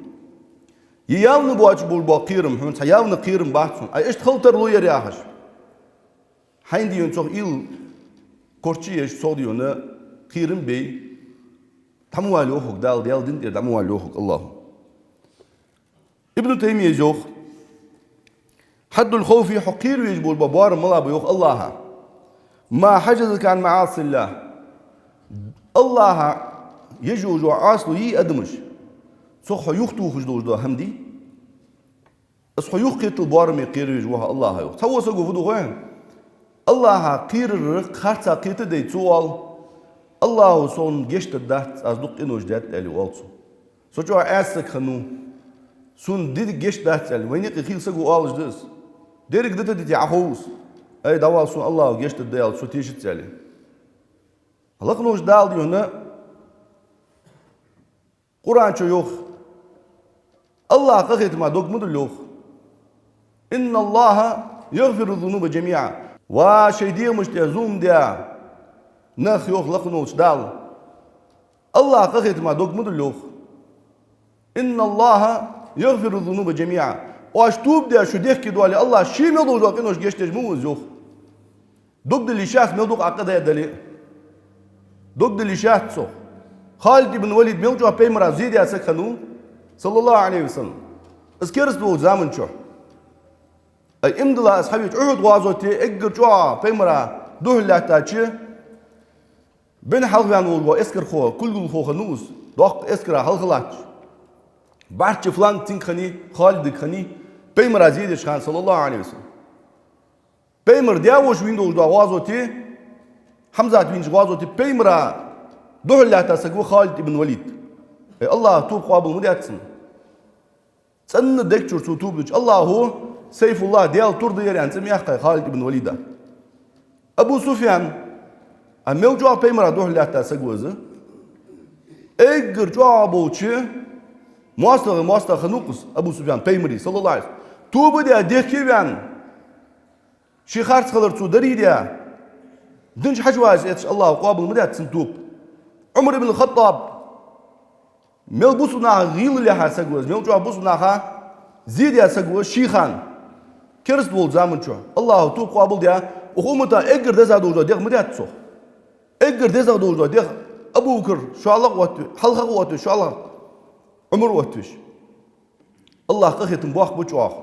Е явно боацаш болаш бола кхерам, хьона цхьа явно кхерам бац хьона, а иштта хила тарлу ер яхаш. Хьайна дийна цох уйла корчаеш, цох дийна кхерам бе, дӀа ма вала, йоах хьога Дала, Даьла дина тӀера дӀа ма вала, йоах хьога АллахӀа. Ибн Таймийяс йоах: حد الخوف, хьо кхера везаш болаш бола боарам мала ба, йоах, АллахӀа. ما حجزك عن معاصي الله. АллахӀа еш йолаш йола Ӏасло йий адамаш, цох хьо юхатохаш долаш дола хӀама дий? Из хьо юхакхеталу боараме кхера везаш ва хьо АллахӀа, йоах. Цхьавола саго фу ду хой? АллахӀа кхерар харцахьа кхетаде, цо оал: АллахӀа сона гешт дергдац, аз дукха къинош даьд, аьле оал цо. Со чӀоагӀа Ӏаьса саг хиннав, сона деррига гешт дац, аьле. Вайна юкъе хийла саго оалаш да из. Деррига дита дите Ӏохов из. Ай, дӀавала, сона АллахӀа гешт дергда, аьле, со тешац, аьле. Лакхаволча Дала дийна Къуръан чу йоах: АллахӀа къахетама дог ма дулл, йоах. إن الله يغفر الذنوب جميعا. Ва шоай дегӀамашта тӀа зулам даь нах, йоах лакхаволча Дала, АллахӀа къахетама дог ма дулл, йоах. إن الله يغفر الذنوب جميعا. Оаш тоба даь, шо дехке доале, АллахӀ ший мел долаш дола къинош гешт деш ма ва из, йоах. Дог дилла йиш яц, мел дукха къа даь дале а. Дог дилла йиш яц цох. Халид ибн Валид мел чӀоагӀа пайхамара зе даь саг хиннав, саллаллахӀу Ӏалайхи ва саллам, из кераста волча заман чухь. Ай, иман дилла из хьавеча, Ухьуд гӀазоте эггара чӀоагӀа пайхамара духьал лаьттача, бӀун хьалха ваьнна волаш вола эскархо, кулгалхо хиннав из, доккха эскара хьалха латташ. БӀарчча фланг цунга хиннай, Халидага хиннай, пайхамара зе деча хана, саллаллахӀу Ӏалайхи ва саллам. Пайхамара даь-воша вийна долаш дола гӀазоте, Хьамзат вийнача гӀазоте пайхамара духьал лаьтта саг ва Халид ибн Валид. Ай, АллахӀа тоба къоабал ма даьд цун. ЦӀена дег чура цо тоба дича, АллахӀа Сайфуллахь, Даьла тур да ер аьнна цӀи ма яьккхай Халид ибн Валида. Абу Суфьян, а, мел чӀоагӀа пайхамара духьал лаьтта саг ва из. Эггара чӀоагӀа болча МоастагӀа, моастагӀа хиннав-кх из Абу Суфьян Пайхамара, саллаллахӀу Ӏалайхи ва саллам. Тоба даь, дехке а ваьнна, ший харц хилар цо дарий даь, дин чу хьажа ваьлча, эцаш АллахӀа къоабал ма даьд цун тоба. Ӏумар ибн ХаттӀаб, мел бусалба наха гӀийла лаьха саг ва из, мел чӀоагӀа бусалба наха зе даь саг ва из ший хана. Кераста волча заман чухь АллахӀа тоба къоабал даь, укх уммата эггара дезагӀа долаш дола дегӀ ма даьд цо. Эггара дезагӀа долаш дола дегӀ Абу Бакр шоллагӀа оттаве, хьалхагӀа оттаве, шоллагӀа Ӏумар оттавеш. АллахӀа къахетам боккха ба чӀоагӀа.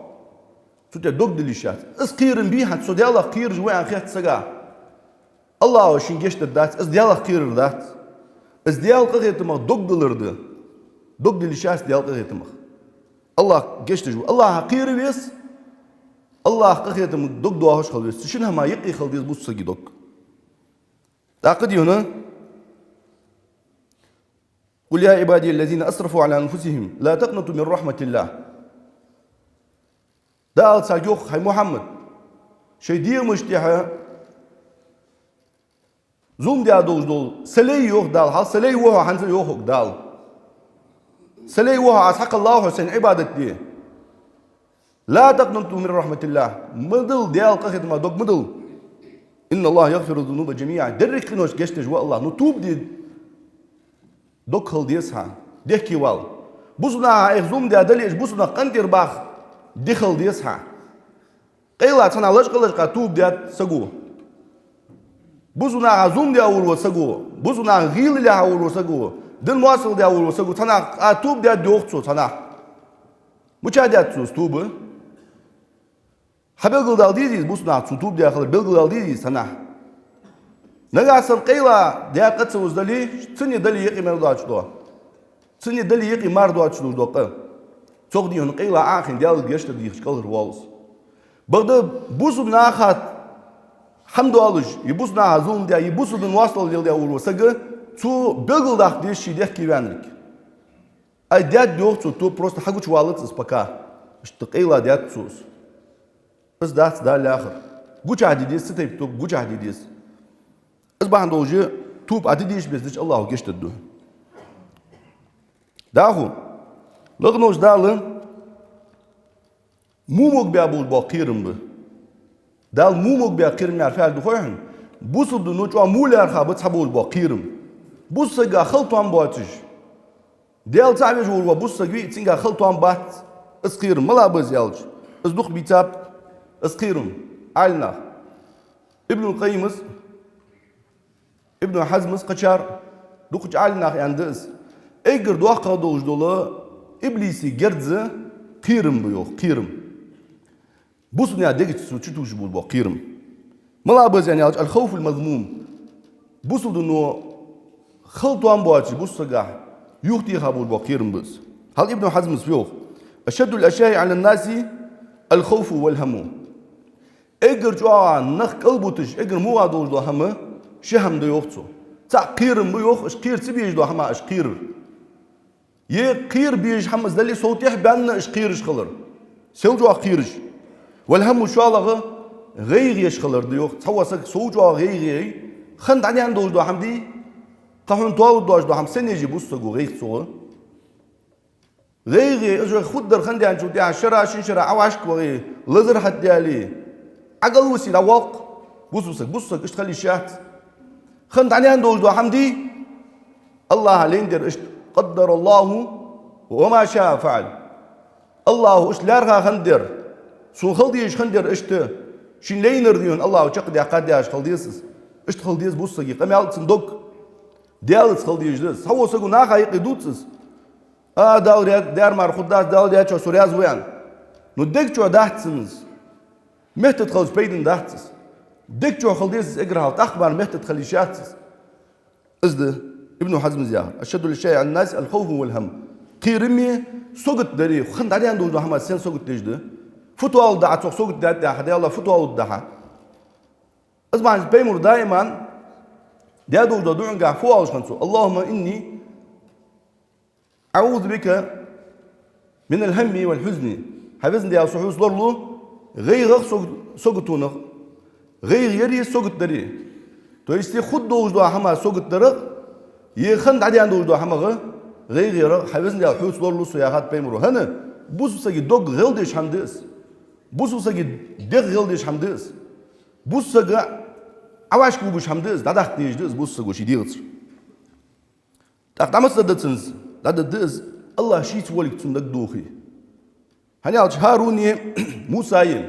Цу тӀа дог дилла йиш яц. Из кхерам бий хьона, со Даьлах кхераш ва аьнна хет сага. АллахӀа шийна гешт дергдац, из Даьлах кхерар дац. Из Даьла къахетамах дог диллар да. Дог дилла йиш яц Даьла къахетамах. АллахӀа гешт деш ва. АллахӀа кхера веза, АллахӀа къахетамах дог доахаш хила веза. Цу шин хӀаман юкъе хила деза бусалба сага дог. ТӀаккха дий хьона: «قل يا عبادي الذين أسرفوا على أنفسهم لا تقنطوا من رحمة الله». Дала царга йоах: «ХӀай Мухьаммад, шоай дегӀамашта тӀехьа зулам даь долаш дола са лай, йоах Дала, хьал са лай ва хьо хӀанз а, йоах хьога Дала. Са лай ва хьо, Аз хьакхеллав хьо Сайна Ӏибадат де. لا تقنطوا من رحمة الله. Ма дилла, Даьла къахетамах дог ма дилла. إن الله يغفر الذنوب جميعا. Деррига къиношта гешт деш ва АллахӀ. Ну, тоба де дог хила деза хьа. Дехке вала. Бусалба наха айхьа зулам даь дале, уж бусалба нах къинтӀера баха ди хила деза хьа. Къайла цхьаннахьа лачкъа-лачкъа тоба даьд саго. Бусалба наха зулам даь вола саго, бусалба наха гӀийла лаьха вола саго, дин моастагӀал даь вола саго, цхьаннахьа а тоба даьд, йоах цо, цхьаннахьа. Мичахьа даьд цо из тоба? Хьабелгалдала дезий из, бусалба наха цо тоба даь хилар белгалдала дезий из цхьаннахьа? Нагахьа санна къайла даь къа ца вуза дале, цунна дале юкъе мара доацаш дола. Цунна дале юкъе мара доацаш долаш дола къа. Цох дий хьона къайла Ӏохайна Даьлага гешт дар дийхача кӀалхарвоал из. Бакъда бусалба наха хӀама долаш, е бусалба наха зулам даь, е бусалба дина моастагӀал леладаь вола саг, цо белгалдаккха деза ший дехке ваьннилга. Ай, даьд, йоах цо, тоба, просто хьагучавалац из пока. Иштта къайла даьд цо из. Из дац Дала яхар. Гучахьа де деза цу тайпа тоба, гучахьа де деза. Из бахьан долаш тоба Ӏа де дезача беса дича АллахӀа гешт дергда. ДӀахо, лакхаволча Дала во могабаь болаш бола кхерам ба. Дала во могабаь кхерам яхар фу да хой хьона? Бусалба дино чӀоагӀа во лаьрхӀа ба цхьаболаш бола кхерам. Бусалба сага хала тоам боацаш, Даьла цаӀ веш вола бусалба саг вий, цунга хала тоам бац из кхерам, мала беза аьлча. Из дукха бийцаб из кхерам Ӏаьлий наха. Ибнул Къаййима, Ибн Хьазма, кхычар, дукхача Ӏаьлий наха аьннад из. Эггара доккхагӀа долаш дола иблиса герз кхерам ба, йоах, кхерам. Бусалба наьха дегаца цо чутувсаш болаш бола кхерам. Мала беза аьнна аьлча, الخوف المذموم. Бусалба дино хала тоам боацаш бусалба сагах юхатеха болаш бола кхерам ба из. Хьал Ибн Хьазма йоах: أشد الأشياء على الناس الخوف والهم. Эггара чӀоагӀа нах кӀалбуташ, эггара муха долаш дола хӀама ши хӀама да, йоах цо. ЦаӀ кхерам ба, йоах, уж кхера ца безаш дола хӀама уж кхерар. Е кхера безаш хӀама из дале, сов тӀехбаьнна уж кхераш хилар. Сел чӀоагӀа кхераш. والهم, шоллагӀа, гӀайгӀа еш хилар да, йоах. Цхьавола саг сов чӀоагӀа гӀайгӀа яь, хӀанз дӀадаьнна долаш дола хӀама дий, кхы хьона тоалургдоацаш дола хӀама сенна еш я бусалба саго гӀайгӀа цох? ГӀайгӀа яь, из вай хургдар хӀанз даьнначул тӀехьагӀа шера, шин шера Ӏовашка вахе, лазар хьатӀадаьле, Ӏагалвасе дӀавоаккх бусалба саг. Бусалба саг иштта хила йиш яц. ХӀанз дӀадаьнна долаш дола хӀама дий, АллахӀа лайна дар иштта, قدر الله وما شاء فعل. АллахӀа иштта лаьрхӀа хиннадар, цунна хила дезаш хиннадар иштта, шийна лайнар дий хьона АллахӀа чакхдаьккхад яхаш хила деза из. Иштта хила деза бусалба сага къамаьл, цун дог. Даьлаца хила дезаш да из. Цхьавола саго наха юкъе дувц из. А, Дала ра-, даьр мара хургдац, Дала даьчох со раьза ва аьнна. Ну, дег чу дац цунна из. Меттала хилча пайдана дац из. Дег чу хила деза из эггара хьалха, тӀаккха мара меттала хила йиш яц из. Из да Ибн Хьазма яхар: أشد الأشياء على الناس الخوف والهم. Кхераме, сагот даре, хӀанз дӀадаьнна долаш дола хӀама сенна сагот деш да? Фу тоалургда Ӏа цох сагот даьд яхаш, Даьла, фу тоалургда хьа? Из бахьан долаш Пайхамара даиман даь долаш дола дуӀангахь фу оалаш хиннад цо: اللهم إني أعوذ بك من الهم والحزن. Хьай Веза Даьла, со хьоца лоралу гӀайгӀах саг-, саготонах, гӀайгӀа яре, сагот даре. То есть, е хургдолаш дола хӀамах сагот дарах, е хӀанз дӀадаьнна долаш дола хӀамах ГӀайгӀа яр, хьай Везан Даьла, хьоца лоралу со, яхад пайхамаро. ХӀана? Бусалба сага дог гӀелдеш хӀама да из. Бусалба сага дегӀ гӀелдеш хӀама да из. Бусалба сага Ӏавашка вугаш хӀама да из, дӀадаккха дезаш да из бусалба саго ший дегӀацара. ТӀаккха дӀа маца дӀадад цунца? ДӀадад из, АллахӀ шийца волга цун дагадохе. ХӀана аьлча ХӀарунеи Мусаи,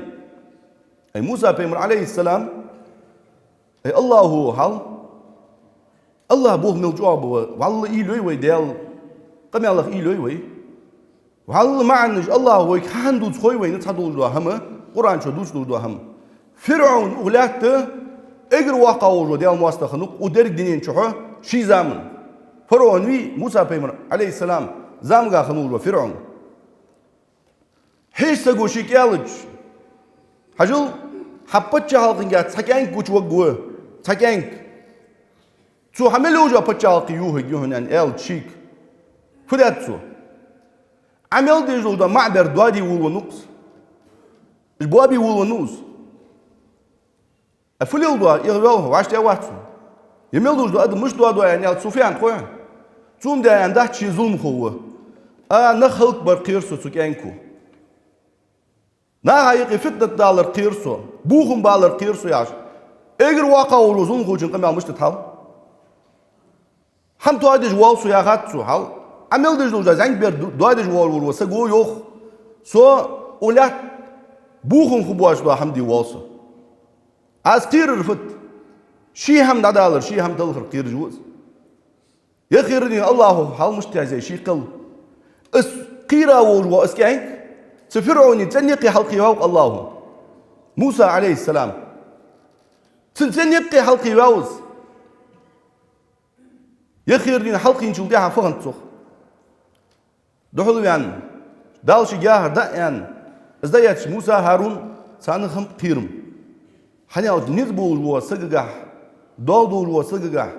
ай, Муса пайхамар, Ӏалайхи ссалам, ай, АллахӀо хьал, АллахӀа болх мел чӀоагӀа ба, валлахӀи, уйла йой вай, Даьла къамаьлах уйла йой вай. ВаллахӀи, маӀанаш АллахӀа вайга хьахьа дувцаш хой вайна цхьа долаш дола хӀама, Къуръан чу дувцаш долаш дола хӀама. ФирӀавн, укх лаьтта эггара воккхагӀа волаш вола Даьла моастагӀа хиннав укх деррига дунен чухь ший заман. ФирӀавн вий, Муса пайхамар, Ӏалайхи ссалам, заман чухь хинна волаш вола ФирӀавн. Хьежача саго шийга аьлча: «Хьажал, хьа паччахьалкхенга цхьа кӀаьнк гучаваргва, цхьа кӀаьнк. Цо хьа мел йолча паччахьалкхе юхаргья хьона», — аьнна, аьлча шийга, фу даьд цо? Ӏа мел дезаш дола маӀа бер доаде волавеннав-кх из. Уж боабе волавеннав из. А фу леладу, эгӀаваьв хьо, вӀаштӀехьавац хьо. Е мел долаш дола адам мишта доаду аьнна аьлча, Суфьян тхо хьо. Цо ма даь аьнна дац, ше зуламхо ва. А нах хӀалакбар кхер со цу кӀаьнко. Наха юкъе фитнат далар кхер со, бохам балар кхер со, яхаш. Эггара воккхагӀа волча зуламхочун къамаьл мишта да хьал? ХӀама тоадеш воалл со, яхад цо, хьал. Ӏа мел дезаш долча зӀамига бер ду-, доадеш воаллаш вола саг ва, йоах. Со укх лаьтта бохам хургбоацаш дола хӀама де воалл со. Аз кхерар фуд? Ший хӀама дӀадалар, ший хӀама талхар кхераш ва из. Е хӀара дийна АллахӀо хьал мишта язъяьй ший кхел. Из кхера волаш вола из кӀаьнк цу ФирӀавна цӀен юкъе хьалкхеваьв-кх АллахӀо. Муса, Ӏалайхи ссалам. Цун цӀен юкъе хьалкхеваьв из. Е хӀара дийна хьалкхийначул тӀехьагӀа фу хиннад цох? Духьалваьнна, Дала шийга яхар дӀааьнна, из дӀаэцача Муса, ХӀарун, царна хиннаб кхерам. ХӀана аьлча низ болаш волча сагагахьа, доал долаш волча сагагахьа,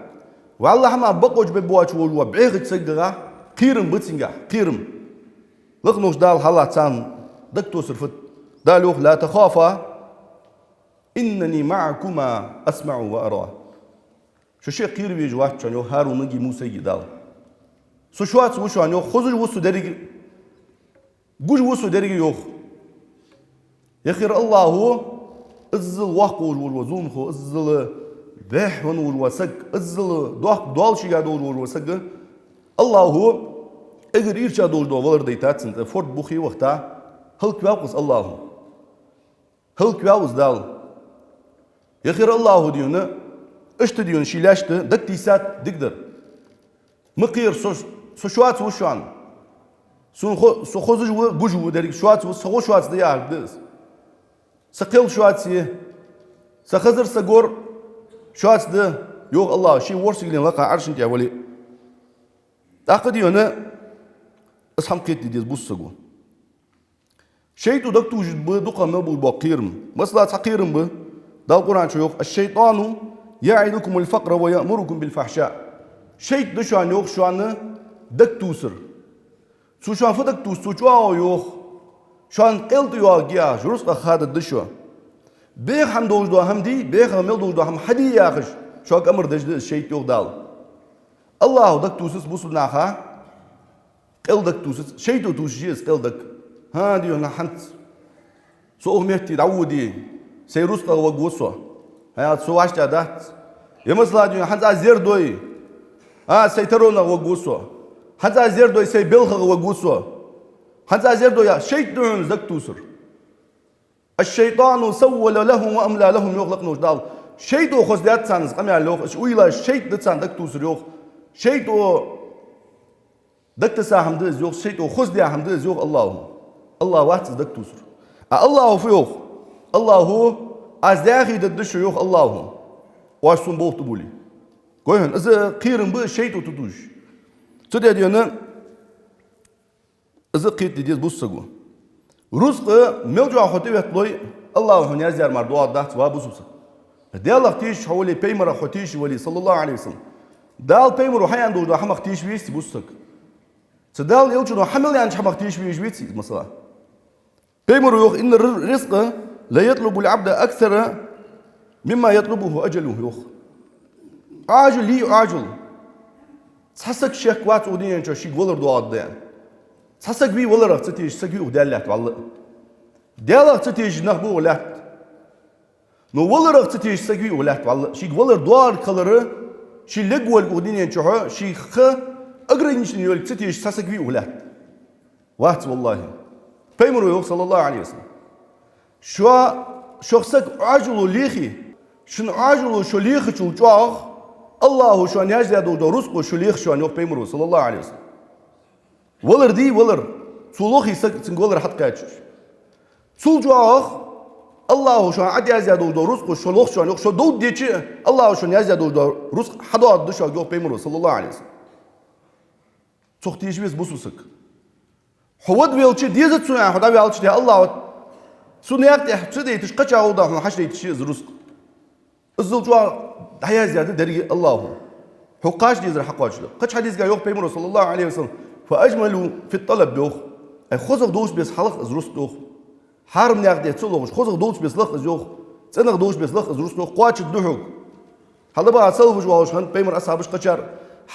валлахӀи, хӀама бокъо бе боацаш волаш волча бӀехача сагагахьа кхерам ба цунгахьа, кхерам. Лакхаволча Дала хьалха царна дагатоссар фуд? Дала йоах: «لا تخافا إنني معكما أسمع وأرى». Шо шоай кхера везаш вац шоана, йоах ХӀарунагеи Мусайгеи Дала. Со шоца ва шоана, йоах, хозаш ва со деррига, гуш ва со деррига, йоах. Е хӀара АллахӀо, иззал воккха волаш вола зуламхо, иззал бӀехвенна волаш вола саг, иззал доккха доал шийга долаш вола саг, АллахӀо эггара ийрча долаш дола валар дайтад цунна тӀа, форд бухе вахийта, хӀалакваьв-кх из АллахӀо. ХӀалакваьв из Дала. Е хӀара АллахӀо, дий хьона, иштта, дий хьона, ший лаьшта дагатийсад дикадар. Ма кхера со, со шоца ва шоана. Сона хо-, со хозаш ва, гуш ва деррига, шоца ва, са гӀо шоца да яхар да из. Са кхел шоца я, са хазар, са гор шоца да, йоах АллахӀо, ший ворхӀ сигален лакха Ӏаршан тӀа вале а. ТӀаккха, дий хьона, из хӀама кхетаде деза бусалба саго. ШайтӀо дагатувсаш ба дукха мел болаш бола кхерам. Масала, цхьа кхерам ба, Дала Къуръан чу йоах: «الشيطان يعدكم الفقر ويأمركم بالفحشاء». ШайтӀа да шоана, йоах, шоана дагатувсар. Цо шоана фу дагатувс? Цо чӀоагӀо йоах, шоана къел тӀайоагӀаргья яхаш, рузкъах хададда шо. Беха хӀама долаш дола хӀама де, бехах мел долаш дола хӀама хьаде яхаш, шуга амар деш да из шайтӀа, йоах Дала. АллахӀо дагатувсац бусалба наха къел дагатувсац, шайтӀо тувсаш я из къел дага. ХӀа, дий хьона, хӀанз со укх метте дӀаводе, сай рузкъах варгва со. ХӀа, со вӀаштӀехьа дац. Е масала, дий хьона, хӀанз аз зер дой, а, сай таронах варгва со. ХӀанз аз зер дой, сай балхах варгва со. ХӀанз аз зер дой, яхаш, шайтӀа да хьона из дагатувсар. «الشيطان سول لهم وأملى لهم», йоах лакхаволча Дала. ШайтӀо хоздаьд царна из къамаьл, йоах, уж уйлаш шайтӀа да царна дагатувсар, йоах. ШайтӀо дагатесса хӀама да из, йоах, шайтӀо хоздаь хӀама да из, йоах АллахӀо. АллахӀ вац из дагатувсар. А АллахӀо фу йоах? АллахӀо: «Аз даьхе дергда шо, — йоах АллахӀо, — оаш сона болх тӀабуле». Гой хьона, из кхерам ба шайтӀо тӀатувсаш. Цудухьа, дий хьона, из кхетаде деза бусалба саго. Рузкъа мел чӀоагӀа хьо тӀаветт лой, АллахӀо хьона яздаьр мара доагӀаргдац, ва бусалба саг. Даьлах тешаш хьо вале, пайхамарах хьо тешаш вале, صلى الله عليه وسلم, Дала, пайхамаро хьааьнна долаш дола хӀамах тешаш веций бусалба саг? Цу Дала, элчано хьа мел аьннача хӀамах тешаш везаш веций из, масала? Пайхамаро йоах: «إن الرزق ليطلب العبد أكثر مما يطلبه أجله», йоах. Ӏоажал, лий Ӏоажал. Цхьа саг шек вац укх дунен чу шийга валар доагӀаргда аьнна. Цхьа саг вий валарах ца тешаш саг вий укх Даьла лаьтта валла а. Даьлах ца тешаш нах ба укх лаьтта. Но валарах ца тешаш саг вий укх лаьтта валла а. Шийга валар доагӀарг хилар, ше лергволга укх дунен чу, ший ха ограниченный йолга ца тешаш цхьа саг вий укх лаьтта. Вац, валлахӀи. Пайхамаро йоах, саллаллахӀу Ӏалайхи ва саллам: «Шо, шох саг Ӏоажало лехе, шун Ӏоажало шо лехачул чӀоагӀагӀа, АллахӀо шоана яздаь долаш дола рузкъа шо лех шоана», йоах Пайхамаро, саллаллахӀу Ӏалайхи ва саллам. Валар дий, валар. Цо лохе саг, цунга валар хьатӀакхаьчача. Цул чӀоагӀагӀа АллахӀо шоана ӀотӀаяздаь долаш дола рузкъа шо лох шоана, йоах, шо довргдича, АллахӀо шоана яздаь долаш дола рузкъа хьадоагӀаргда шуга, йоах Пайхамаро, саллаллахӀу Ӏалайхи ва саллам. Цох тешаш веза бусалба саг. Хьо вадвелча деза цо аьнна, хьо дӀаваьлча, де АллахӀа, цу наькъа тӀа ца дайташ, кхыча гӀолла хьона хьачудайташ я из рузкъа. Иззал чӀоагӀа дӀаяздаьд деррига АллахӀо. Хьо кхача дезар хьакхоачашда. Кхыча хьадисага йоах Пайхамаро, саллаллахӀу Ӏалайхи ва саллам: «فأجملوا في الطلب», йоах. Ай, хозагӀа долча беса хьалаха из рузкъа, йоах. Хьарам наькъа тӀа ца лохаш, хозагӀа долча беса лаха из, йоах. ЦӀенаха долча беса лаха из рузкъа, йоах, кхоачаргда хьога. Хьалха багӀа салафаш волаш хиннад Пайхамара асхьабаш кхычар.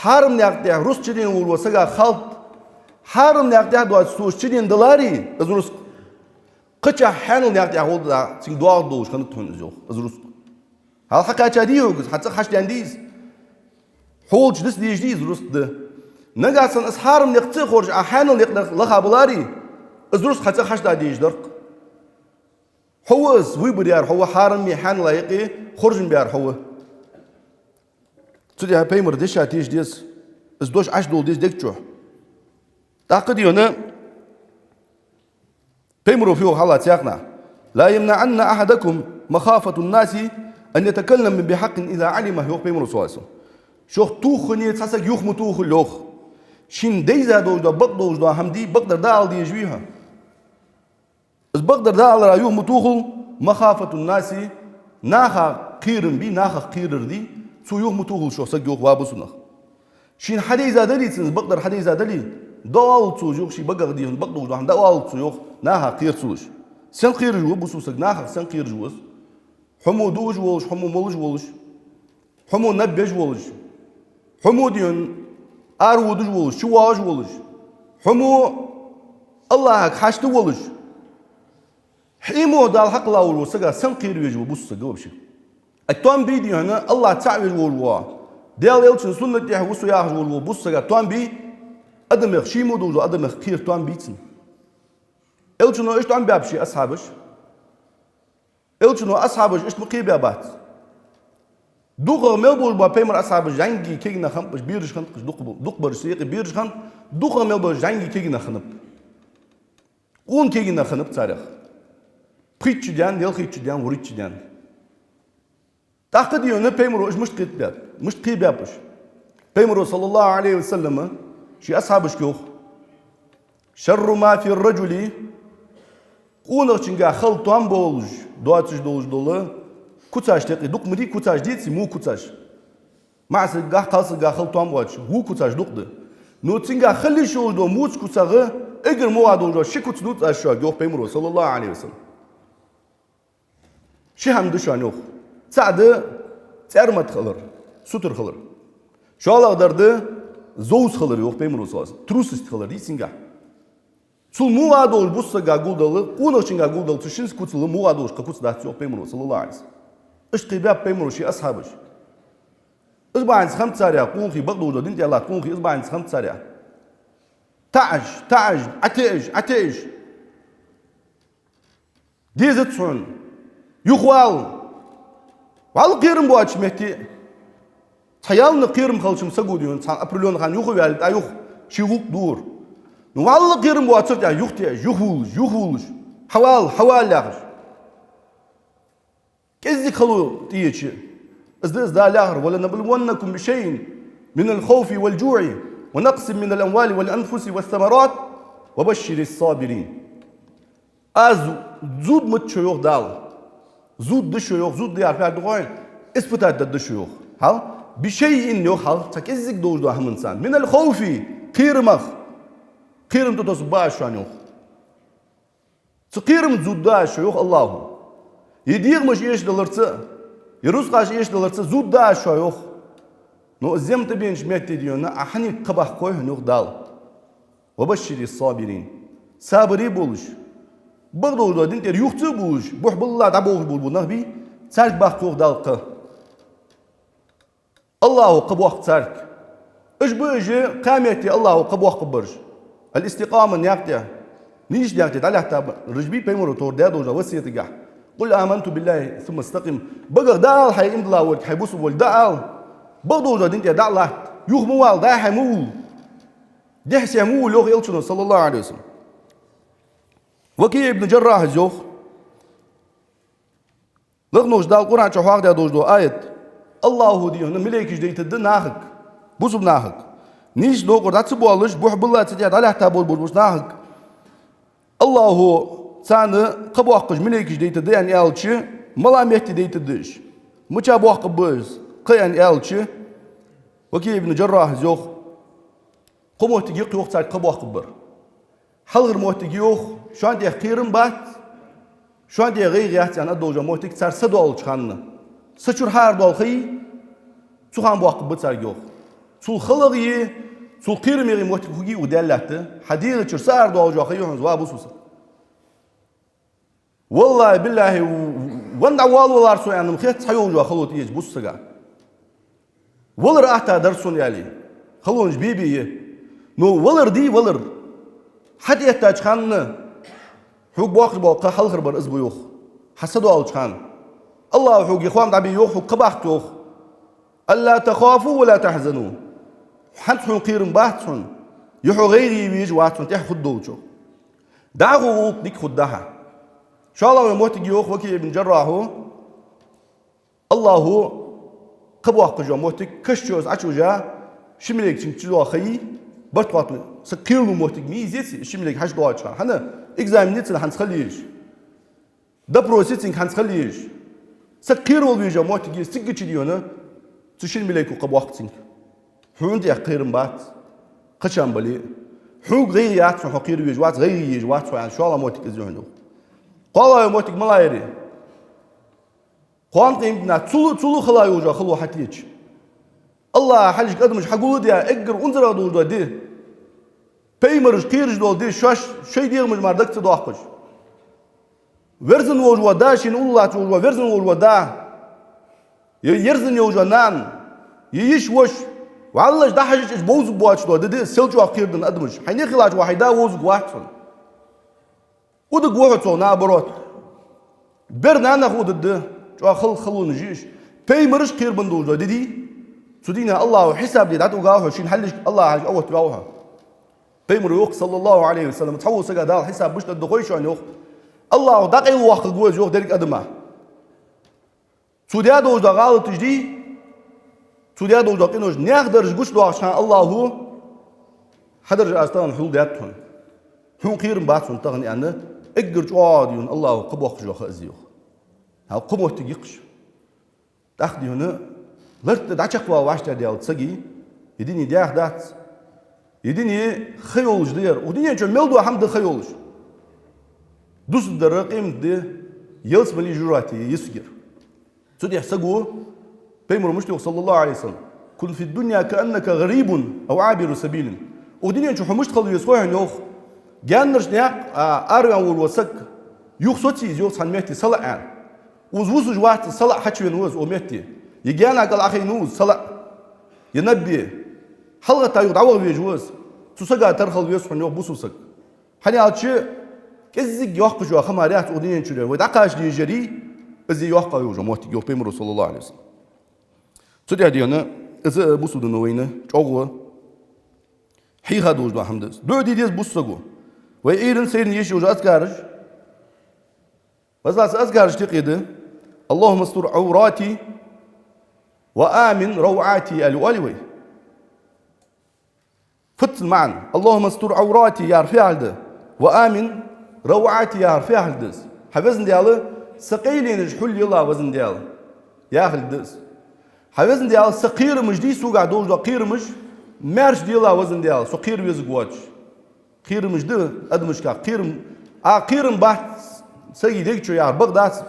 Хьарам наькъа тӀа рузкъа чудена волаш вола сага халт. Хьарам наькъа тӀа доацаш цо из чудена даларе, из рузкъа, кхычахьа хьаьнала наькъа тӀа гӀолла да, цунга доагӀаргдолаш хиннад хьона из, йоах, из рузкъа. Хьалха хьакхаьчадий хьога из, хьа цӀагӀа хьачуденадий из? Хьо волча диса дезаш дий из рузкъа, да? Нагахьа санна из хьарам никъ ца хоржа, Ӏа хьаьнала никъ лаха баларе, из рузкъа хьа цӀагӀа хьачуда дезаш дар-кх. Хьо ва из, выбор яр хьо ва, хьарам е хьаьнала юкъе хоржам бер хьо ва. Цу тӀехьа Пайхамара деша тешаш деза, из дош Ӏаш дола деза дег чу. ТӀаккха дий хьона, Пайхамаро фу йоах хьалаца яхна: «لا يمنعن أحدكم مخافة الناس أن يتكلم بحق إذا علمه», йоах Пайхамаро, саллаллахӀу Ӏалайхи ва саллам. Шох тоххане цхьа саг юха ма тохалва, йоах. Шийна дайза долаш дола, бакъ долаш дола хӀама дий, бакъдар дӀаала дезаш вий хьо? Из бакъдар дӀаалара юха ма тохалва, «مخافة الناس», наха кхерам бий, нахах кхерар дий, цо юха ма тохалва шох саг, йоах, ва бусалба нах. Шийна хьадайза дале цунна, из бакъдар хьадайза дале, дӀаоалалда цо, йоах, ший багах дий хьона бакъ долаш дола хӀама дӀаоалалда цо, йоах, нахах кхера ца луш. Сенна кхераш ва бусалба саг, нахах сенна кхераш ва из? Хьо мо дуаш волаш, хьо мо молаш волаш, хьо мо наб еш волаш, хьо мо дий хьона араводаш волаш, чувоагӀаш волаш, хьо мо АллахӀага хьашт волаш, хьо мо Дала хьакхелла волаш вола сага сенна кхера везаш ва бусалба саг вообще? А тоам бий дий хьона АллахӀ цаӀ везаш волаш вола, Даьла Элчан суннат тӀехьа ва со яхаш волаш вола бусалба сага тоам бий, адамех, ший мо долаш дола адамех кхера тоам бий цунна? Элчано иштта Ӏомабаьб ший асхьабаш? Элчано асхьабаш иштта ма кхебаьбац. ДукхагӀа мел болаш бола Пайхамара асхьабаш зӀамига кегий нах хиннаб уж, бераш хиннаб уж, дукха, дукхагӀбараш цу юкъе бераш хиннаб, дукхагӀа мел болаш зӀамига кегий нах хиннаб. Къона кегий нах хиннаб царех. Пхийтта шу даьнна, ялхайтта шу даьнна, вурийтта шу даьнна. ТӀаккха дий хьона Пайхамаро уж мишта кхебаьб, мишта кхебаьб уж? Пайхамаро, саллаллахӀу Ӏалайхи ва саллам, ший асхьабашка йоах: «شر ما في الرجل», къонахчунга хала тоам болаш доацаш долаш дола куцаш тӀаккха дукха ма дий, куцаш деций, во куцаш. МаӀа сагагахьа, кхалсагагахьа хала тоам боацаш, во куцаш дукха да. Но цунгахьа хила йиш йолаш дола воча куцагӀа эггара во долаш дола ши куц дувц аз шуга, йоах Пайхамаро, саллаллахӀу Ӏалайхи ва саллам. Ши хӀама да шоана, йоах. ЦаӀ да цӀермат хилар, сутара хилар. ШоллагӀдар да зовза хилар, йоах Пайхамаро, саллаллахӀу Ӏалайхи ва саллам. Трусость хилар дий цунгахьа. Цул во долаш бусалба сага гулдала, къонахчунга гулдала, цу шинца куцал во долаш кхы куц дац, йоах Пайхамаро, саллаллахӀу Ӏалайхи ва саллам. Иштта кхебаьб Пайхамаро ший асхьабаш. Из бахьанца хиннаб царех къонахий, бакъдолаш дола дин тӀа латта къонахий, из бахьанца хиннаб царех. ТаӀаш, таӀаш, ӀотаӀаш, ӀотаӀаш. Дезац хьона. Юхавала. Валла кхерам боацача метте. Цхьа ялна кхерам хилча-м саго дий хьона, цхьан определённый хана юха а ваьле, тӀа юха ший гӀулакх дора. Ну, валла кхерам боацар тӀа юхатаӀаш, юхавувлаш, юхавувлаш. Хьавала, хьавала яхаш. КӀеззига хало тӀаеча, из да из Дала яхар: «ولنبلونكم بشيء من الخوف والجوع ونقص من الأموال والأنفس والثمرات وبشر الصابرين». Аз зувргда шо, йоах Дала. Зувргда шо, йоах, зувргда яхар фу да хой? Испытать дергда шо, йоах. Хьал? «بشيء», йоах, хьал, цхьа кӀеззига долаш дола хӀаманца. «من الخوف», кхерамах. Кхерам тӀатоссаргба аз шоана, йоах. Цу кхерамца зувргда аз шо, йоах АллахӀо. Е дегӀамаш эшадаларца, е рузкъаш эшадаларца зувргда аз шо, йоах. Но из зем тӀабенача метте, дий хьона, Ӏа хьанга кхаъ баккхой хьона, йоах Дала. «وبشر الصابرين». Сабаре болаш, бакъдолча дина тӀара юхаца а бувлаш, бухь баллалца дӀаболхаш бола нах бий, царга баккха, йоах Дала, кхаъ. АллахӀа кхаъ боаккх царга. Уж ба уж кхаь метте АллахӀа кхаъ боаккхараш. Ал-истикъама наькъа тӀа, нийсача наькъа тӀа дӀалаьттараш бий, пайхамара тохар даь долча васкетагахь: «قل آمنت بالله ثم استقم». Багах дӀаала хьай иман дилла волга, хьай бусалба волга дӀаала. Бакъдолча дина тӀа дӀа а латта, юха ма вала, дӀа-хьа ма вувла, дехьа-сехьа ма вувла, йоах Элчано, саллаллахӀу Ӏалайхи ва саллам. Вакиъ ибн Джаррахьас йоах, лакхе волча Дала Къуръан чу хьоахадаь долаш дола аят: АллахӀа, дий хьона, малейкаш дайтаргда нахага, бусалба нахага, нийсача наькъара дӀа ца боалаш, бухь баллалца цу тӀа дӀалаьтта болча нахага. АллахӀа царна кхаъ боаккхаш малейкаш дайтаргда аьнна аьлча, малагӀча метте дайтаргда уж, мича боаккхаргба уж кхаъ аьнна аьлча, Вакиъ ибн Джаррахьас йоах, кхо моттиг я-кх, йоах, царга кхаъ боаккхаргбар. Хьалхара моттиг я, йоах, шоана тӀа кхерам бац, шоана тӀа гӀайгӀа яц аьнна аргдолаш дола моттиг цар са доаллача хана. Са чура хьаарадоалла ха йий, цу хана боаккхаргба царга, йоах. Цул халагӀа, цул кхерамегӀа моттиг хургья укх даьллатта, хьа дегӀа чура са арадоаллаш дола ха я хьона из, ва бусалба саг. ВаллахӀи, биллахӀи, венна дӀавалавалар со аьнна ма хет цхьайолча хало тӀаэцача бусалба сага. Валар атта дар сона, аьле, халонаш бе-бе я. Но валар дий, валар. ХьатӀаэттача хана хьога боаккхаш бола кхаъ хьалхара бар из ба, йоах. Хьа са доаллача хана. АллахӀа хьога е хоам дӀабе, йоах, хьога кхаъ баккха, йоах. «ألا تخافوا ولا تحزنوا». ХӀанз хьона кхерам бац хьона, е хьо гӀайгӀа е везаш вац хьона тӀехьа хургдолчох. ДӀахо гӀулакх дика хургда хьа. ШоллагӀа моттиг я, йоах Вакиъ ибн Джаррахьа, АллахӀа кхаъ боаккхаш йола моттиг, каша чу из Ӏочуужа, ши малейк цунга чудоагӀа ха йий, барт хатта, саг кхералу моттиг ма йий из, ши малейк хьачудоагӀача хана. ХӀана? Экзамен я цунна хӀанз хила езаш. Допрос я цунга хӀанз хила езаш. Саг кхеравала везаш йола моттиг я из, цига чу, дий хьона, цу шин малейко кхаъ боаккх цунга. Хьона тӀа кхерам бац, кхыча бале а. Хьога гӀайгӀа яц хьона, хьо кхера везаш вац, гӀайгӀа езаш вац хьо, аьнна, шоллагӀа моттиг из я хьона, йоах. КхоалагӀа моттиг малагӀа я? Кхоана къематдийнахьа цул, цул хала йолча хало хьатӀаэцача, АллахӀа хьалхашка адамаш хьагулдаь, эггара унзара долаш дола ди, пайхамараш кхераш дола ди, шоаш шоай дегӀамаш мара дага ца доаккхаш, верзана волаш вола да, шийна уллув латташ волаш вола, верзана волаш вола да, е ерзана йолаш йола нана, е йиша-воша, вӀалла дӀахьежача уж бовзаргбоацаш дола ди да из, сел чӀоагӀа кхераденна адамаш. Хьайна хилча ва хьай да вовзаргвац хьона. Удаш ва хьо цох, наоборот. Бер нанах удаш да, чӀоагӀа хала халонаш я уж. Пайхамараш кхерабенна долаш дола ди дий? Цу дийнахьа АллахӀа хьисап де дӀатӀавоагӀа хьо, шийна хьалхашка АллахӀа хьалхашка оттаваьв хьо. Пайхамара йоах, саллаллахӀу Ӏалайхи ва саллам, цхьавола сага Дала хьисап беш дӀадоаккх хой шоана, йоах. АллахӀа дӀакъайлавоаккхаргва из, йоах, деррига адама. Цо даь долаш дола гӀалаташ дий, цо даь долаш дола къинош наьха даржа гучадоахача хана АллахӀа: хьа даржа аз тахан хьулдаьд хьона. Хьона кхерам бац хьона тахан, аьнна, эггара чӀоагӀа, дий хьона, АллахӀа кхаъ боаккхаш йола ха из я, йоах. ХӀаьта кхо моттиг я-кх уж. ТӀаккха, дий хьона, лартӀа дӀачакхвала вӀаштӀехьадаьлча сага, е дуне даьха дац, е дуне ха йолаш да ер. Укх дунен чу мел дола хӀама да ха йолаш. Дусаргдар, къематди, ялсмалеи жожагӀатеи я саг ер. Цудухьа саго, пайхамара мишта йоах, саллаллахӀу Ӏалайхи ва саллам: «كن في الدنيا كأنك غريب أو عابر سبيل». Укх дунен чу хьо мишта хила веза хой хьона, йоах, гаьнарча наькъа, а, араваьнна волаш вола саг, юха соций из, йоах, цхьан метте салаӀа, аьнна. Укхаза вусаш вац из, салаӀа хьачувена ва из укх метте. Е гаьна кӀал Ӏохайна ва из, салаӀа, е наб бе. ХьалгӀатта юха дӀаваха везаш ва из. Цу сага тара хила веза хьона, йоах, бусалба саг. ХӀана аьлча, кӀеззига йоккхаш йола ха мара яц укх дунен чура вай дӀакхача дезаш яр, из йоккхагӀа йолаш йола моттиг, йоах пайхамара, саллаллахӀу Ӏалайхи ва саллам. Цудухьа, дий хьона, из а бусалба дино вайна чӀоагӀа хьийха долаш дола хӀама да из. ДуӀа де деза бусалба саго. Вай Ӏуйрийна, сайрийна еш йола азкараш. Масала, цу азкарашта юкъе да: «اللهم استر عوراتي وآمن روعاتي», аьле оал вай. Фуд цун маӀан? «اللهم استر عوراتي» яхар фу яхилга да? «وآمن روعاتي» яхар фу яхилга да из? Хьа Веза Даьла, са къайленаш хьулъелахь, Веза Даьла, яхилга да из. Хьа Веза Даьла, са кхерамаш дий, согахь долаш дола кхерамаш маьрша делахь, Веза Даьла, со кхера везаргвоацаш. Кхерамаш да адамашка, кхерам, а, кхерам бац сага дега чу яхар бакъ дац.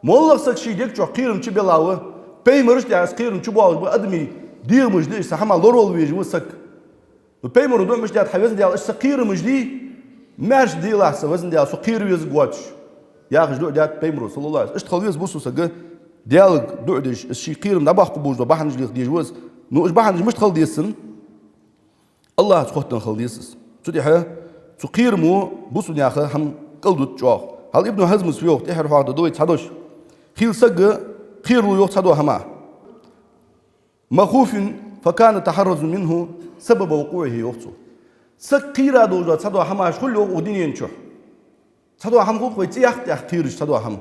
МоллагӀа саг ший дега чу кхерам чубелла ва, пайхамарашта а из кхерам чубоалаш ба, адамий дегӀамаш да, иштта хӀама лоравала везаш ва саг. Ну, пайхамара дуӀа мишта даьд: хьай Везан Даьла, иштта са кхерам мишта дий, маьрша делахь са, Везан Даьла, со кхера везаргвоацаш, яхаш дуӀа даьд пайхамара, саллаллахӀу Ӏалайхи ва саллам. Иштта хила веза бусалба саг Даьлага дуӀа деш, из ший кхерам дӀабаккха болаш дола бахьанаш леха дезаш ва из. Ну, уж бахьанаш мишта хила деза цун? АллахӀаца хоттаденна хила деза из. Цу тӀехьа цу кхерамо бусалба наьха хӀама кӀалдут чӀоагӀа. Хьал Ибн Хьазма йоах, тӀехьара хьоахаду вай цхьа дош. Хийла саг кхералу йоах цхьадола хӀамах. مخوف فكان التحرز منه سبب وقوعه, йоах цо. Саг кхера долаш дола цхьадола хӀамаш хул йоах укх дунен чухь. Цхьадола хӀама хул-кх вай цӀи яккха тӀехьа кхераш цхьадола хӀама.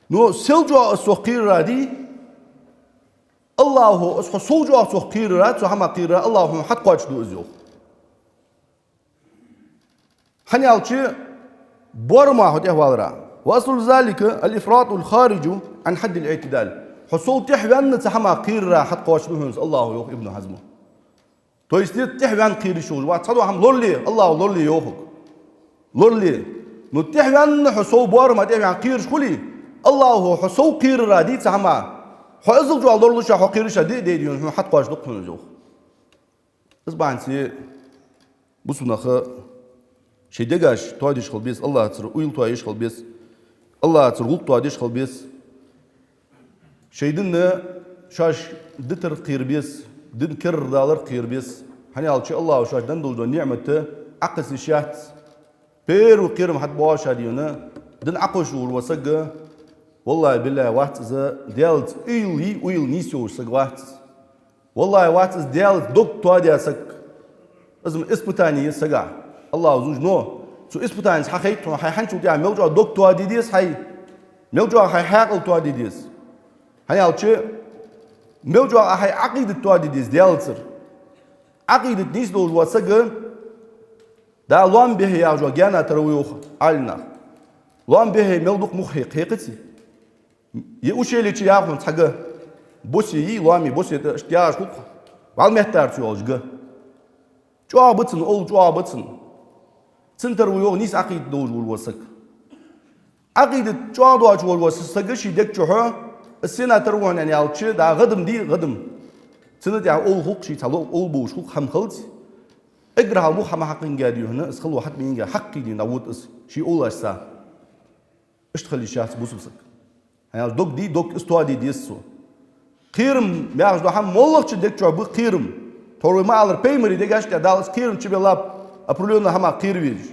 Но сел чӀоагӀа из цох кхерара дий, АллахӀо, из хьо сел чӀоагӀа цох кхерара, цу хӀамах кхерара, АллахӀо хьона хьатӀакхоачаргда из, йоах. ХӀана аьлча, боарама хьо тӀехвалара. وأصل ذلك الإفراط الخارج عن حد الاعتدال. Хьо сел тӀехваьнна цу хӀамах кхерара хьатӀакхоачаргда хьона из АллахӀо, йоах Ибн Хьазма. То есть, тӀехваьнна кхераш хулаш вац, цхьадола хӀама лорале, АллахӀо лорале йоах хьога. Лорале. Ну, тӀехваьнна хьо сел боарама тӀехваьнна кхераш хуле, АллахӀо хьо сел кхерара дий цу хӀамах, хьо из чӀоагӀа лоралуш а, хьо кхераш а, ди а дайдий хьона, хьатӀакхоачаргда-кх хьона из, йоах. Из бахьанца бусалба нах шоай дегаш тоадеш хила беза, АллахӀацара уйла тоаеш хила беза, АллахӀацара гӀулакх тоадеш хила беза. Шоай дин шоаш дитар кхера беза, дин кердалар кхера беза. ХӀана аьлча АллахӀо шоашта денна долаш дола ниӀмат Ӏокхесса йиш яц. Первый кхерам хьатӀабоагӀаш а дий хьона, дин Ӏокхоачаш вола саг, валлахӀи-биллахӀи, вац из Даьлаца уйла йий, уйла нийсйолаш саг вац из. ВаллахӀи, вац из Даьлаца дог тоадаь саг. Из-м испытани я сага, АллахӀо зувш. Но цу испытанес хьахайт хьона, хьай хьанчул тӀехьа мел чӀоагӀа дог тоаде деза хьай, мел чӀоагӀа хьай хьаькъал тоаде деза. ХӀана аьлча, мел чӀоагӀа хьай Ӏакъидат тоаде деза Даьлацара. Ӏакъидат нийса долаш вола саг, да, лоам бехье яхаш йола гаьна тара ва йоах Ӏаьлимнаха. Лоам бехье мел дукха мух хьекха, хьекхаций? Е ущелье чу яхаш хьона цхьа га, Боссе йий, лоами Боссе тӀа, иштта яхаш хул-кх, вӀалла меттара цу йолаш га. ЧӀоагӀа ба цун, овла чӀоагӀа ба цун. Цун тара ва йоах нийса Ӏакъидат долаш вола саг. Ӏакъидат чӀоагӀа доацаш вола саг ший дег чухьа, из сенна тара ва хьона аьнна аьлча, да, гӀадам дий, гӀадам. Цунна тӀехьа овла хул-кх ший, цхьа ло-, овла болаш хул-кх, хӀама хилац. Эггара хьалха мух хӀама хьакхийна дий хьона, из хало хьатӀабаьнна, хьакхийна дӀавода из ший овлашца. Иштта хила йиш яц бусалба саг. ХӀана аьлча дог дий, дог из тоаде деза цо. Кхерам яхаш дола хӀама моллагӀчун дег чу ба кхерам. Тхьовра вай ма аллара, пайхамара дегаш тӀа Дала из кхерам чу беллаб определённи хӀамах кхера везаш.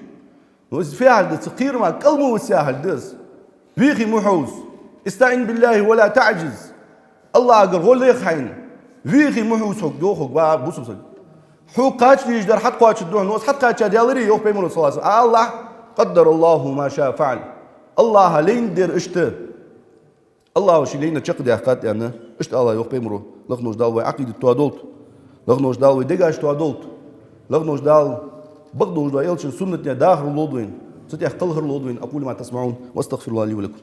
Но из фу яхилга да, цу кхерама кӀал ма виса яхилга да из. Вехий ма хьовза. استعن بالله ولا تعجز. АллахӀагара гӀо леха хьайна. Вехий ма хьовза хьога, йоах хьога, ва бусалба саг. Хьога кхача дезаш дар хьатӀакхоачаргда хьона, из хьатӀакхаьча даьларий, йоах пайхамара, саллаллахӀу Ӏалайхи ва саллам. А, АллахӀ, قدر الله ما شاء فعل. АллахӀа лайна дар иштта. АллахӀа ший лайнар чакхдаьккхад аьнна, иштта ала йоах пайхамара. Лакхаволча Дала вай Ӏакъидат тоадолда. Лакхаволча Дала вай дегаш тоадолда. Лакхаволча Дала бакъдолаш дола элчан суннатаца дахар лолда вайна. Цу тӀа кхалхар лолда вайна. أقول ما تسمعون وأستغفر الله لي ولكم.